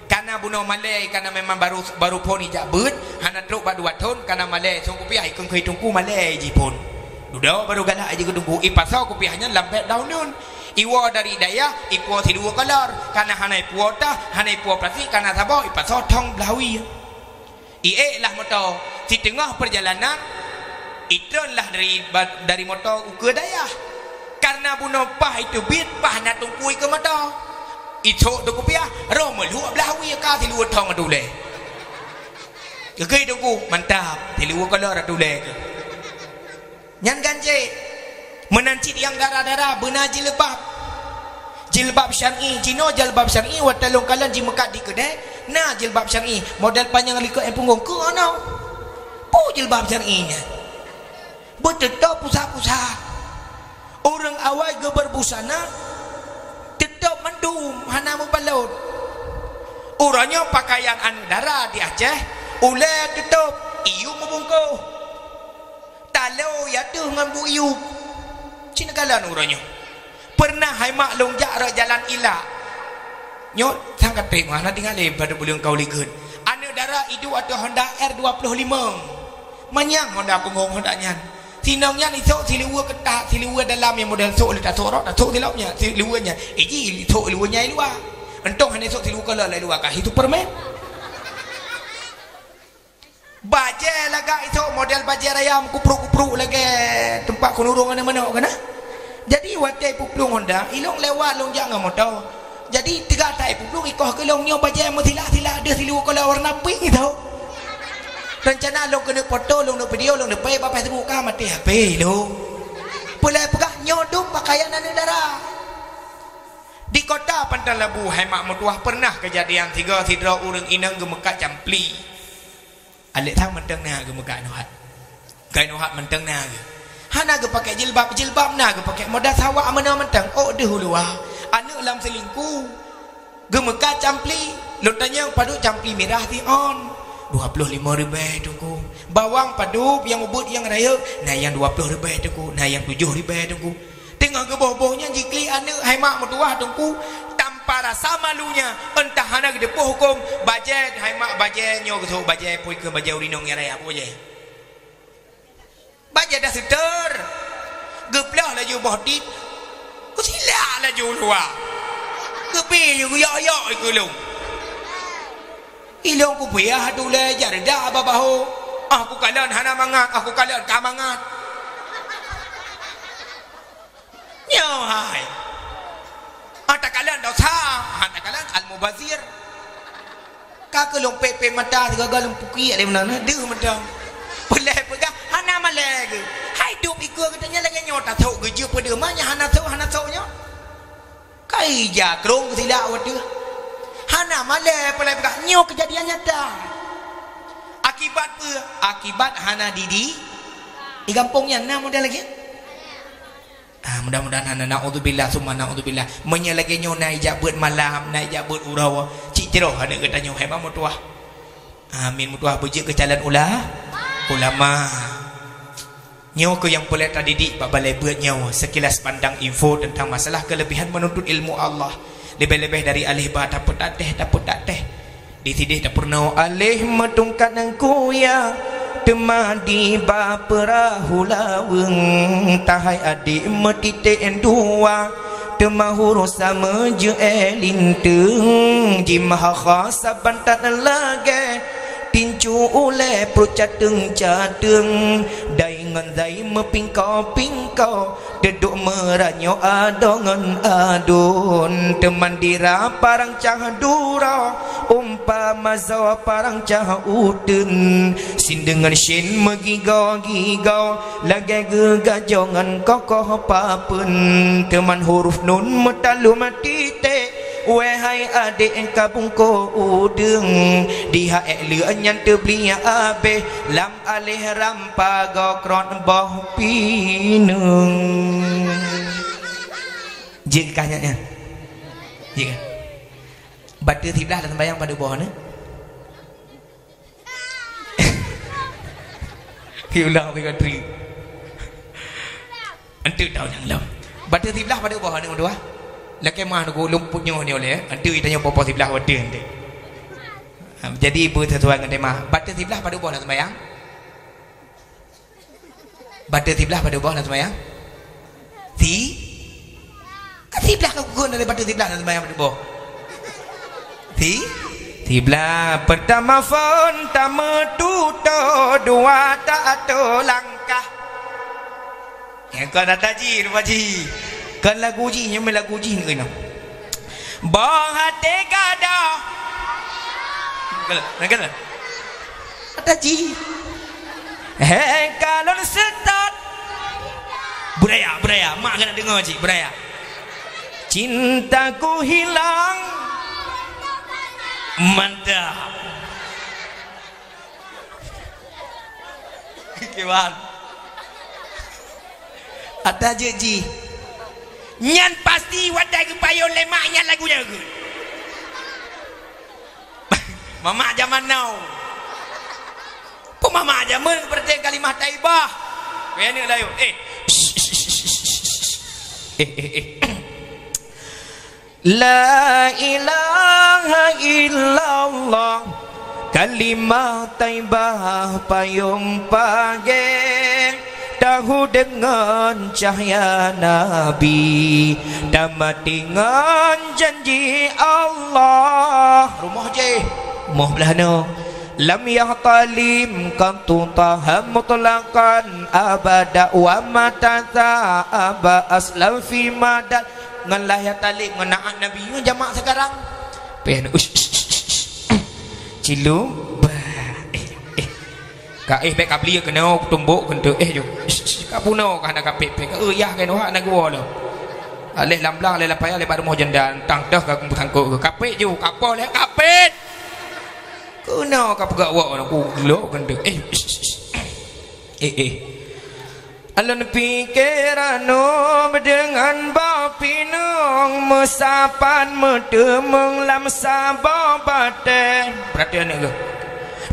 Kana bunoe malèe, kana memang baru, baru phôn ijak beuet, hana trok bak dua thôn, kana malèe, sôk kupiah ikheun keu teungku malèe jih phôn. Dudoe baru galak jih keu teungku, ipasoe kupiah nyan lam bèk daun-daun. Iwoe dari dayah, ipuwoe siluweue kolor, kana hana ipuwoe tah, hana ipuwoe plastik, kana saboh, ipasoe thong blaui. Iék lah moto, siteungoh peurjalanan, itreun lah dari ba-, dari moto ukeue dayah. Kareuna bunoe paih iteubiet, paih na teungku ikeue moto. Isôk teungku piah, roh meuluek blaui ka siluweue thong atulée. Geukheun teungku, mantap, siluweue kolor atulée keuh. Nyan ganjé. Meunan cit nyang dara-dara beuna jilbab. Jilbab syar'i, jinoe jilbab syar'i watée lôn kalon jimeukat di keudè, na jilbab syar'i, model panyang likot nyang punggong keu aneuk. Peue jilbab syar'i nyan? Beuteutôp pusat-pusat. Ureuëng awai geuberbusana teutôp mandum hana meubalot. Uroe nyoe pakaian aneuk dara di Aceh, ulée teutôp, iyup meubungkôh. Talo ya teuh ngon bu iyup. Cit neukalon uroe nyoe. Peureunah hai mak lôn jak rot jalan ilak. Nyoe sang katrek meuh hana tinggai lé bak buleuen kaue likot. Aneuk dara iduek ateueh Honda R dua puluh lima. Manyang Honda peungong Honda nyan. Sinong nyan isôk siluweue keutat, siluweue dalam nyang model sôk lé tasôk rot, tasôk silop nyan, siluweue nyan. Iji sôk siluweue nyan i luwa. Untông hana isôk siluweue kolor lé luwa ka hi Superman. Bajée lagak isôk model bajée raya meukupruk-kupruk lagée teumpat keuneurong aneuk manok kana. Jadi watée ipuplueng Honda, ilong lewat lôn jak ngon moto. Jadi teuga that ipuplueng ikoh keu lôn nyoe bajée meusilah-silah deuh siluweue kola warna pink isôk. Rencana lôn keuneuk poto, lôn neuk video, lôn neuk pai bak Facebook ka maté H P lôn. Peulai peugah nyoe dum pakaian aneuk dara. Di kota Panton Labu hai mak meutuwah peureunah keujadian sigoe sidroe ureuëng inong geumeukat campli. Alek sang mantong na geumeukat nuhat. Kai nuhat mantong na geu. Hana geupakée jilbab, jilbab na geupakée moda sawa meunoe mantong. Ôk deuh u luwa. Aneuk lam seulingku. Geumeukat campli. Lôn tanyong padub campli mirah si on. Dua ploh limong ribée teungku. Bawang padub nyang ubit nyang rayeuk. Na nyang dua ploh ribée teungku. Na nyang tujoh ribée teungku. Teungoh geuboh-boh nyan jiklik aneuk hai mak meutuwah teungku, tanpa rasa malunya, entah hana geuteupeue huköm, bajée hai mak bajée nyoe geusôk bajée pui keu bajée urinong nyang raya bajée. Bajée dah seuteur, geuploh laju boh dit, geusilak laju u luwa. Keupi geuyok-yok ikeu lôn. Ilôn kupiah tulèe jareudah bak bahô. Ah, kukalon hana mangat, ah, kukalon ka mangat. Nyoe hai. Ah, takalon dosa, ah, takalon al-mubazir. Ka keu lôn pèt-pèt mata sigoe lôn pukiek lé meunan, deuh mantong. Peulai peugah, hana malèe geuh. Hai dub ikeu geutanyoe lagèe nyoe tasôk geuh jeuet peudeuh, ma nyang hana sôk, hana sôk nyoe. Ka ija krông silak watèe. Hana malèe peulai peugah, nyoe keujadian nyata. Akibat peue? Akibat hana didi. Di gampông nyan na model lagèe nyan? Ah, mudah-mudahan hana, naudzubillah summa naudzubillah. Meunyoe lagèe nyoe na ijak beuet malam, na ijak beuet uroe, cit jroh aneuk geutanyoe, hai bah meutuah. Amin meutuah, beujeuet keu calon ula-, ulama. Nyoe keuh nyang peureulèe tadidik bak balèe beuet nyoe, sekilas pandang info tentang masalah kelebihan menuntut ilmu Allah. Leubeh-leubeh dari aleh ba tapeutateh, tapeutateh. Di sideh tapeurunoe aleh meutungkat nangku ya, teuma di ba peurahô laweueng, tahai adek meutitek dua, teuma huruf sama jeuet linteung, jimeuha kha saban that lagèe tincu ulèe pruet cateueng-cateueng, dai ngon zai meupingko-pingko. Teuduek meuranyok adoe ngon aduen, teuma dira parang cah dura, umpama zoe parang cah uteuen, sin deungon syin meugigoe-gigoe, lagèe geugajoe ngon kokoh papeuen, teuma huruf nun meutalom titek, wahai adek ka bungkôh udeueng, di ha ék leueh nyan teubliek abéh, lam aleh ram pagoe krot boh pineung. Jeuet kah nyan, nyan? Jeuet kah? Bateue siblah lam sembahyang padub boh nyoe? Diulang tiga kali. Enteuk tahu nyang lom. Bateue siblah padub boh nyoe dua? Lakèe mah nunggu lumput nyoe nyoe lé. Enteuk tanyoe popo siblah bateue enteuk. Ha, jadi beusesuai ngon tema. Bateue siblah padub boh lam sembahyang? Bateue siblah padub boh lam sembahyang? Si? Kan siblah ka kukheun dari bateue siblah lam sembahyang padub boh. Si? Siblah. Pertama phon tameututoe, dua ta atô langkah. Nyang kon ata jih, rupa jih. Kon lagu jih, nyoe lagu jih nyoe. Boh até gadôh. Kena, kena. Ata jih. Hei, kalon seutôt. Budaya, budaya. Mak keuneuk deungoe cit, budaya. Cintaku hilang. Mantap. Kiban. Ata jeuet jih. Nyan pasti watèe geupayôn lé mak nyan lagu nyan geuh. Mamak jameun now. Peue mamak jameun geupeureuté kalimah thaibah. Weh aneuk layô. Eh. Eh, eh, eh. La ilaha illallah, kalimah thaibah payông pagée, tahu deungon cahya Nabi, tamati ngon janji Allah. Rumoh jih, rumoh blah nyoe. Lam yahtalim qattu Taha mutlaqan abada wa mata sa'aba aslam fi madad. Ngon lahé talib ngon na'at Nabi nyoe jamak sekarang. Pih ush, ush, ush, ush. Cilu, bah, eh, eh. Ka eh bèk ka beli keunoe tumbok keuneuk eh jong. Ush, ush, ka bunoe ka hana kapét pih. Ka eh yah keunoe hana geuwoe lom. Aleh lam blang, aleh lam paya, aleh bak rumoh janda, tang dah ka kumpul sangkot. Kapét ju, kapoh leh kapét. Keunoe ka peugah wak orang ku gelok keuneuk. Eh, ush, ush, ush. Eh, eh. Alon pikeran nyoe deungon bak pineung meusapat meuteumeung lam saboh batée. Perhatian ni, Geuh.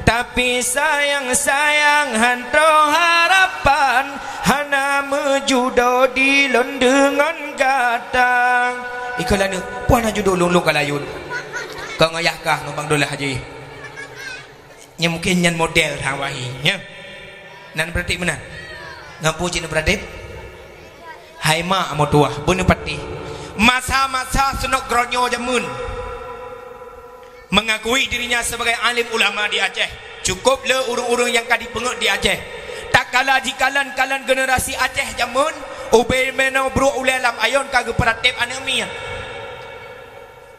Tapi sayang-sayang han troh harapan hana meujudoe di lôn deungon gata. Ikeu laneuk, peue hana judoe lôn, lôn ka layôn. Kong ayah kah ngon Bang Dolah jih. Nyan mungken nyan model hawai, nya. Nan beurati meunan. Ngon peue cit neubeurati? Hai mak meutuwah, beuneupati. Masa-masa Snouck Hurgronje nyoe jameun mengakui dirinya sebagai alim ulama di Aceh. Cukup le ureuëng-ureuëng nyang ka jipeungeut di Aceh. Tatkala jikalon-kalon generasi Aceh jameun, ubé meunoe brok ulée lam ayon ka geupeuratéb aneuëk miet.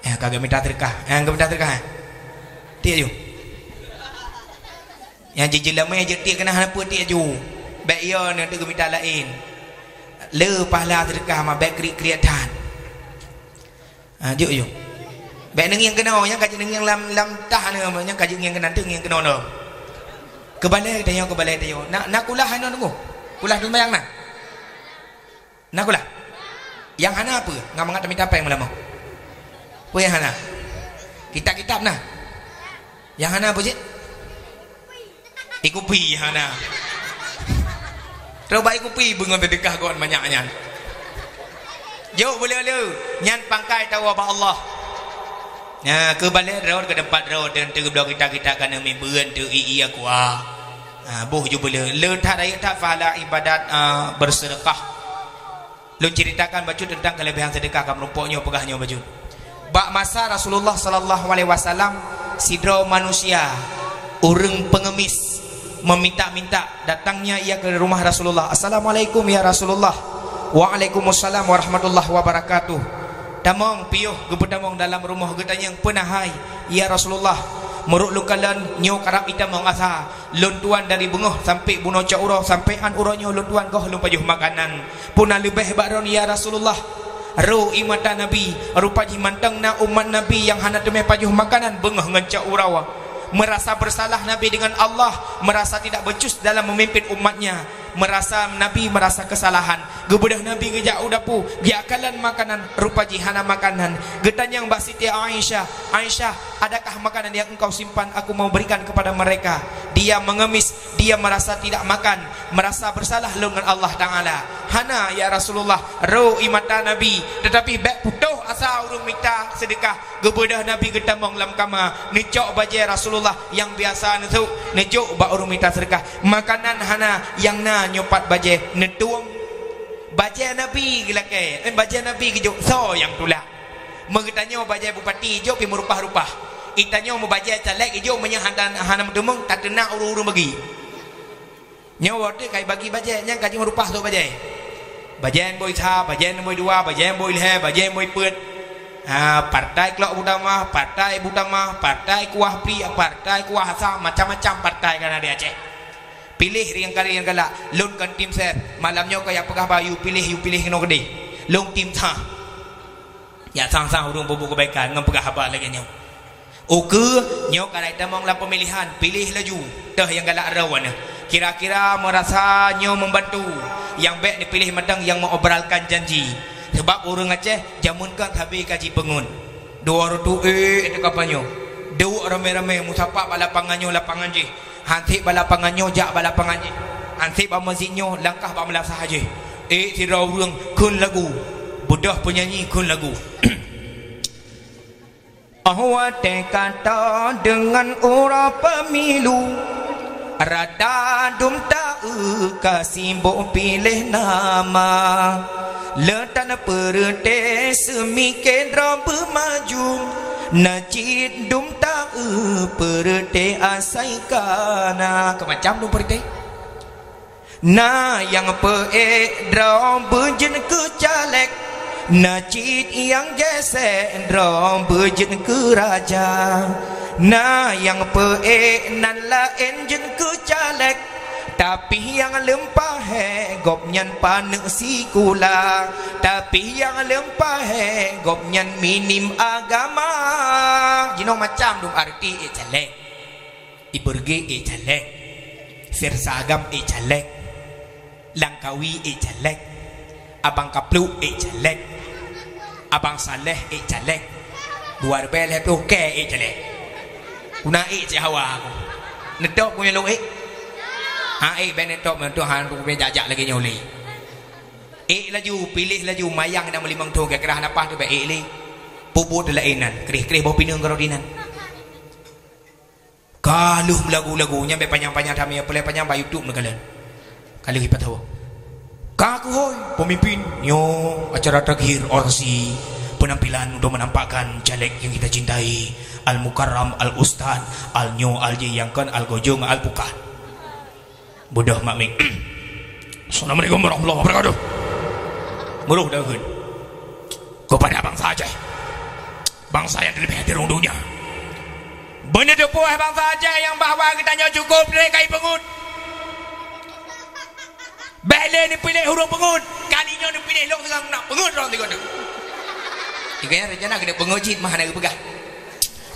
Eh, ka geumita seudeukah. Eh, geumita seudeukah, eh? Tiek ju. Nyang jijeulamé jeuet tiek keunan hana peue tiek ju. Bék yo neuteuk geumita laén. Le pahala seudeukah ma bék kriet-kriet that. Ha, jok, jok. Bék neungieng keunoe, nyang ka jeuet neungieng lam, lam tah nyoe, nyang ka jeuet ngieng keunan teuk ngieng keunoe nyoe. Keubalée tanyoe, keubalée tanyoe. Na, na kulah hinoe teungku. Kulah teumbayang na. Na kulah? Nyang hana peue? Ngon mangat tamita péng meulamoe. Peue nyang hana? Kitab-kitab na? Nyang hana peue cit? Ikupi nyang hana. Coba ikupi beungon seudeukah gon manyak nyan. Jok beu le-le, nyan pangkai tawoe bak Allah. Nah, keubalée droe keu teumpat droe dan teugeubloe kita-kita ka neumiet beureuen teu i-i aku, ah. Ha, boh ju beu le. Le that rayeuk that pahala ibadat, ah, bersedekah. Lôn ceritakan bacut tentang kelebihan sedekah ka meurumpok nyoe peugah nyoe bacut. Bak masa Rasulullah sallallahu alaihi wasallam, sidroe manusia, ureuëng pengemis, meminta-minta, datangnya ia ke rumah Rasulullah. "Assalamualaikum ya Rasulullah." "Waalaikumsalam warahmatullahi wabarakatuh." Tamong piôh geupeutamong dalam rumoh geutanyong, "Peue na hai, ya Rasulullah?" "Meurok lôn kalon nyoe karab itamong asa. Lôn tuan dari beungoh sampai bunoe cot uroe, sampai an uroe nyoe lôn tuan goh lôn pajoh makanan. Peue na leubeh bak droen, ya Rasulullah?" Ro ie mata Nabi, rupa jih mantong na umat Nabi nyang hana teumé pajoh makanan beungoh ngon cot uroe. Merasa bersalah Nabi dengan Allah, merasa tidak becus dalam memimpin umatnya. Merasa Nabi merasa kesalahan. Geubeudôh Nabi geujak u dapu, geujak kalon makanan, rupa jih hana makanan. Geutanyong bak Siti Aisyah, "Aisyah, adakah makanan yang engkau simpan aku mau berikan kepada mereka?" Dia mengemis, dia merasa tidak makan, merasa bersalah lôn ngon Allah Taala. "Hana, ya Rasulullah." Ro ie mata Nabi, tetapi bék putôh asa ureuëng mita seudeukah. Geubeudôh Nabi geutamong lam kama, neucok bajée Rasulullah nyang biasa neusok, neujok bak ureuëng mita seudeukah. Makanan hana, nyang na nyoe pat bajée neutueng. Bajée Nabi geulakée, eh, bajée Nabi geujok, soe nyang tulak? Meugeutanyoe bajée bupati ijok pih meurupah-rupah. Itanyoe meubajée calék ijok meunyoe hana, hana meuteumeung, tateunak ureuëng-ureuëng bagi. Nyoe watée ka ibagi bajée, nyang ka jimeurupah sôk bajée. Bajée nombor sa, bajée nombor dua, bajée nombor lhée, bajée nombor peuet. Ha, partai Klok Butamah, partai Butamah, partai Kuah Pri, partai Kuah Asam, macam-macam partai ka na di Aceh. Piléh nyang ka, nyang galak, lôn kon tim ses. Malam nyoe ka jak peugah bak yue piléh, yue piléh keunoe keudeh. Lôn tim sa. Jak sang-sang ureuëng peubuet keubaikan ngon peugah haba lagée nyoe. Ukeue nyoe ka na itamong lam peumilihan, piléh laju, toh nyang galak droe nyoe. Kira-kira meurasa nyoe membantu, nyang bék neupiléh mantong nyang meuobralkan janji. Sabab ureuëng Aceh jameun kan sabe ka jipeungeut. Dua reutôh ék teuka pajoh. Duek ramé-ramé meusapat bak lapangan nyoe lapangan jih. Hanseb bak lapangan nyoe jak bak lapangan jih. Hanseb bak meuseujid nyoe langkah bak meulasah jih. Ék sidroe ureuëng kheun lagu. Beudôh peunyanyi kheun lagu. Oh watée ka toe deungon uroe pemilu, rata dum taeu ka sibok piléh nama. Le tan peureuté seumike droe beumaju, na cit dum taeu peureuté asai kana. Keumacam dum peureuté. Na nyang peuék droe beujeuet keu calék, na cit nyang gésék droe beujeuet keu raja. Na nyang peuék nan laén jeuet keu calék, tapi nyang leumpah hék gobnyan paneuk sikula, tapi nyang leumpah hék gobnyan minim agama. Jinoe macam dum arti ék calék. Ibeureuge ék calék, Sirsa Agam ék calék, Langkawi ék calék, Abang Kapluk ék calék, Abang Saleh ék calék, dua ribée lhée ploh kée ék calék. Kuna ék cit hawa aku. Neutôb ku nyang lôn ék? Ha ék, bék neutôb, neutôb han tu jak-jak lagée nyoe lé. Ék laju, piléh laju, mayang na meulimong thon, kira-kira hana paih tu bék ék lé. Peubuet laén nan, kreh-kreh boh pineung keudroe dinan. Ka lheueh meulagu-lagu, nyan bék panyang-panyang that meunan, peulai panyang bak YouTube neukalon. Ka lheueh ipat hawa. Ka keuhôi pemimpin, nyoe acara terakhir orasi penampilan untuk menampakkan caleg yang kita cintai, Al-Mukarram, Al-Ustaz, Al-, nyoe Al-Ji nyang kon Al-Gojong, Al-Pukat. Beudôh mak mieng. Assalamualaikum warahmatullahi wabarakatuh. Meurôh dahun. Kepada bangsa Aceh. Bangsa yang terlebih di rông donya. Beuneuteupeu bangsa Aceh nyang bahwa geutanyoe cukup lé kai peungeut. Bék lé neupiléh ureuëng peungeut. Kali nyoe neupiléh lôn seurang nak peungeut droe sigoe. Tiga nyang rencana keuneuk peungeut cit mah hana geupeugah.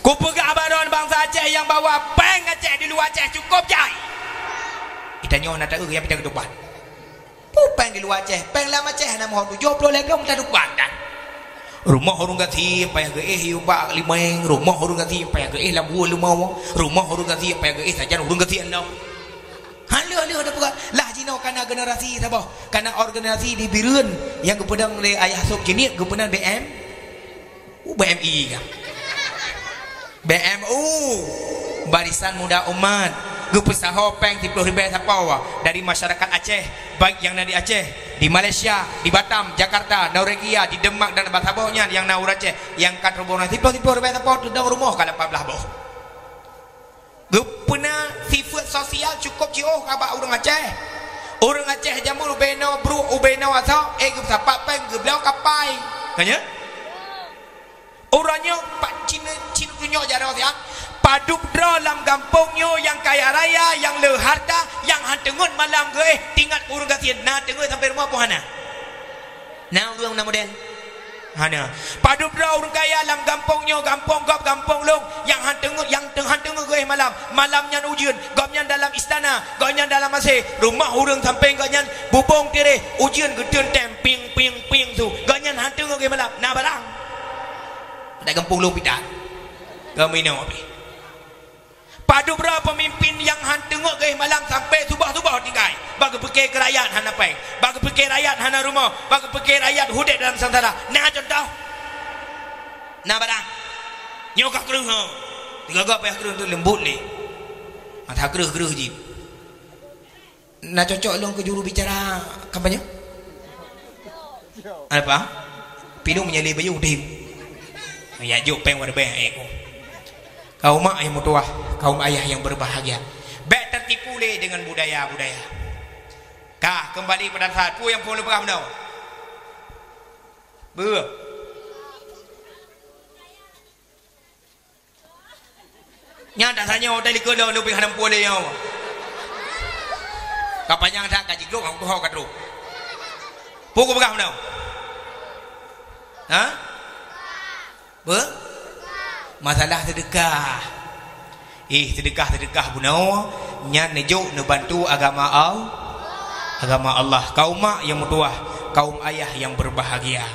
Kupeugah bak droe bangsa Aceh nyang bahwa péng Aceh di luwa Aceh cukup jai. Geutanyoe na taeu nyang pih teutupat. Peue péng di luwa Aceh, péng lam Aceh hana meuhôi tujoh ploh lhée goe meuta dukban dan. Rumoh ureuëng gasien payah geuéh yue bak limeng, rumoh ureuëng gasien payah geuéh lam buet leumo, rumoh ureuëng gasien payah geuéh sajan ureuëng gasien lom. Han lheueh-lheueh tapeugah, lah jinoe kana generasi saboh, kana organisasi di Bireuen nyang geupeudong lé Ayah Sop Ceunik geupeuna B M. U B M I ka. B M U, Barisan Muda Umat, geupeusaho péng siplôh ribée sapo dari masyarakat Aceh, baik nyang na di Aceh, di Malaysia, di Batam, Jakarta, Norwegia, di Denmark dan bak saboh nyan nyang na ureuëng Aceh, nyang ka teureuboh na siplôh, siplôh ribée sapo teudong rumoh ka lapan blaih boh. Geupeuna sifeuet sosial cukup jiôh ka bak ureuëng Aceh. Ureuëng Aceh jamur ubé noe bruek, ubé noe asoe, eh, geusapat péng geubloe kapai. Ka nyan? Uroe nyoe pat cine, cine tunyok jaroe siat. Padub droe lam gampông nyoe nyang kaya raya, nyang le harta, nyang han teungeut malam geuéh, tingat ureuëng gasien na teungeut sampoe rumoh peue hana? Na ureuëng na model? Hana. Padub droe ureuëng kaya lam gampông nyoe, gampông gob, gampông lôn, nyang han teungeut, nyang teu-, han teungeut geuéh malam. Malam nyan ujeuen, gobnyan dalam istana, gobnyan dalam asé. Rumoh ureuëng sampéng gobnyan bubông tireh, ujeuen geuteun tem, ping, ping, ping su. Gobnyan han teungeut geuéh malam. Na barang? Ada gampông lôn pih tan. Kami nyoe pih. Padub droe peumimpin nyang han teungeut geuéh malam sampoe suboh-suboh tinggai. Bak geupike keu rakyat hana péng. Bak geupike rakyat hana rumoh. Bak geupike rakyat udeb dalam seungsara. Na cuntoh? Na barang? Nyoe ka kreueh, ho. Tiga-tiga payah kreueh tu leumbot lé. Masa kreueh-kreueh jih. Na cocok lôn keu juru bicara kampanye? Apa? Pilu menyalai bayu deh. Ya juk péng wareubeh, eh, ku. Kaum mak yang meutuwah, kaum ayah yang berbahagia. Bék tertipu lé dengan budaya-budaya. Ka, kembali pada saat pu yang perlu peugah meunoe. Beuh. Nyan dak sanyoe tadi keu lôn leubeh hana muphom lé nyoe. Ka panyang that ka jiglok hang tuho ka trok. Peue kupeugah meunoe? Ha? Beuh? Masalah seudeukah. Eh, seudeukah-seudeukah bunoe nyan neujok neubantu agama Al-, agama Allah. Kaum mak yang meutuwah, kaum ayah yang berbahagia.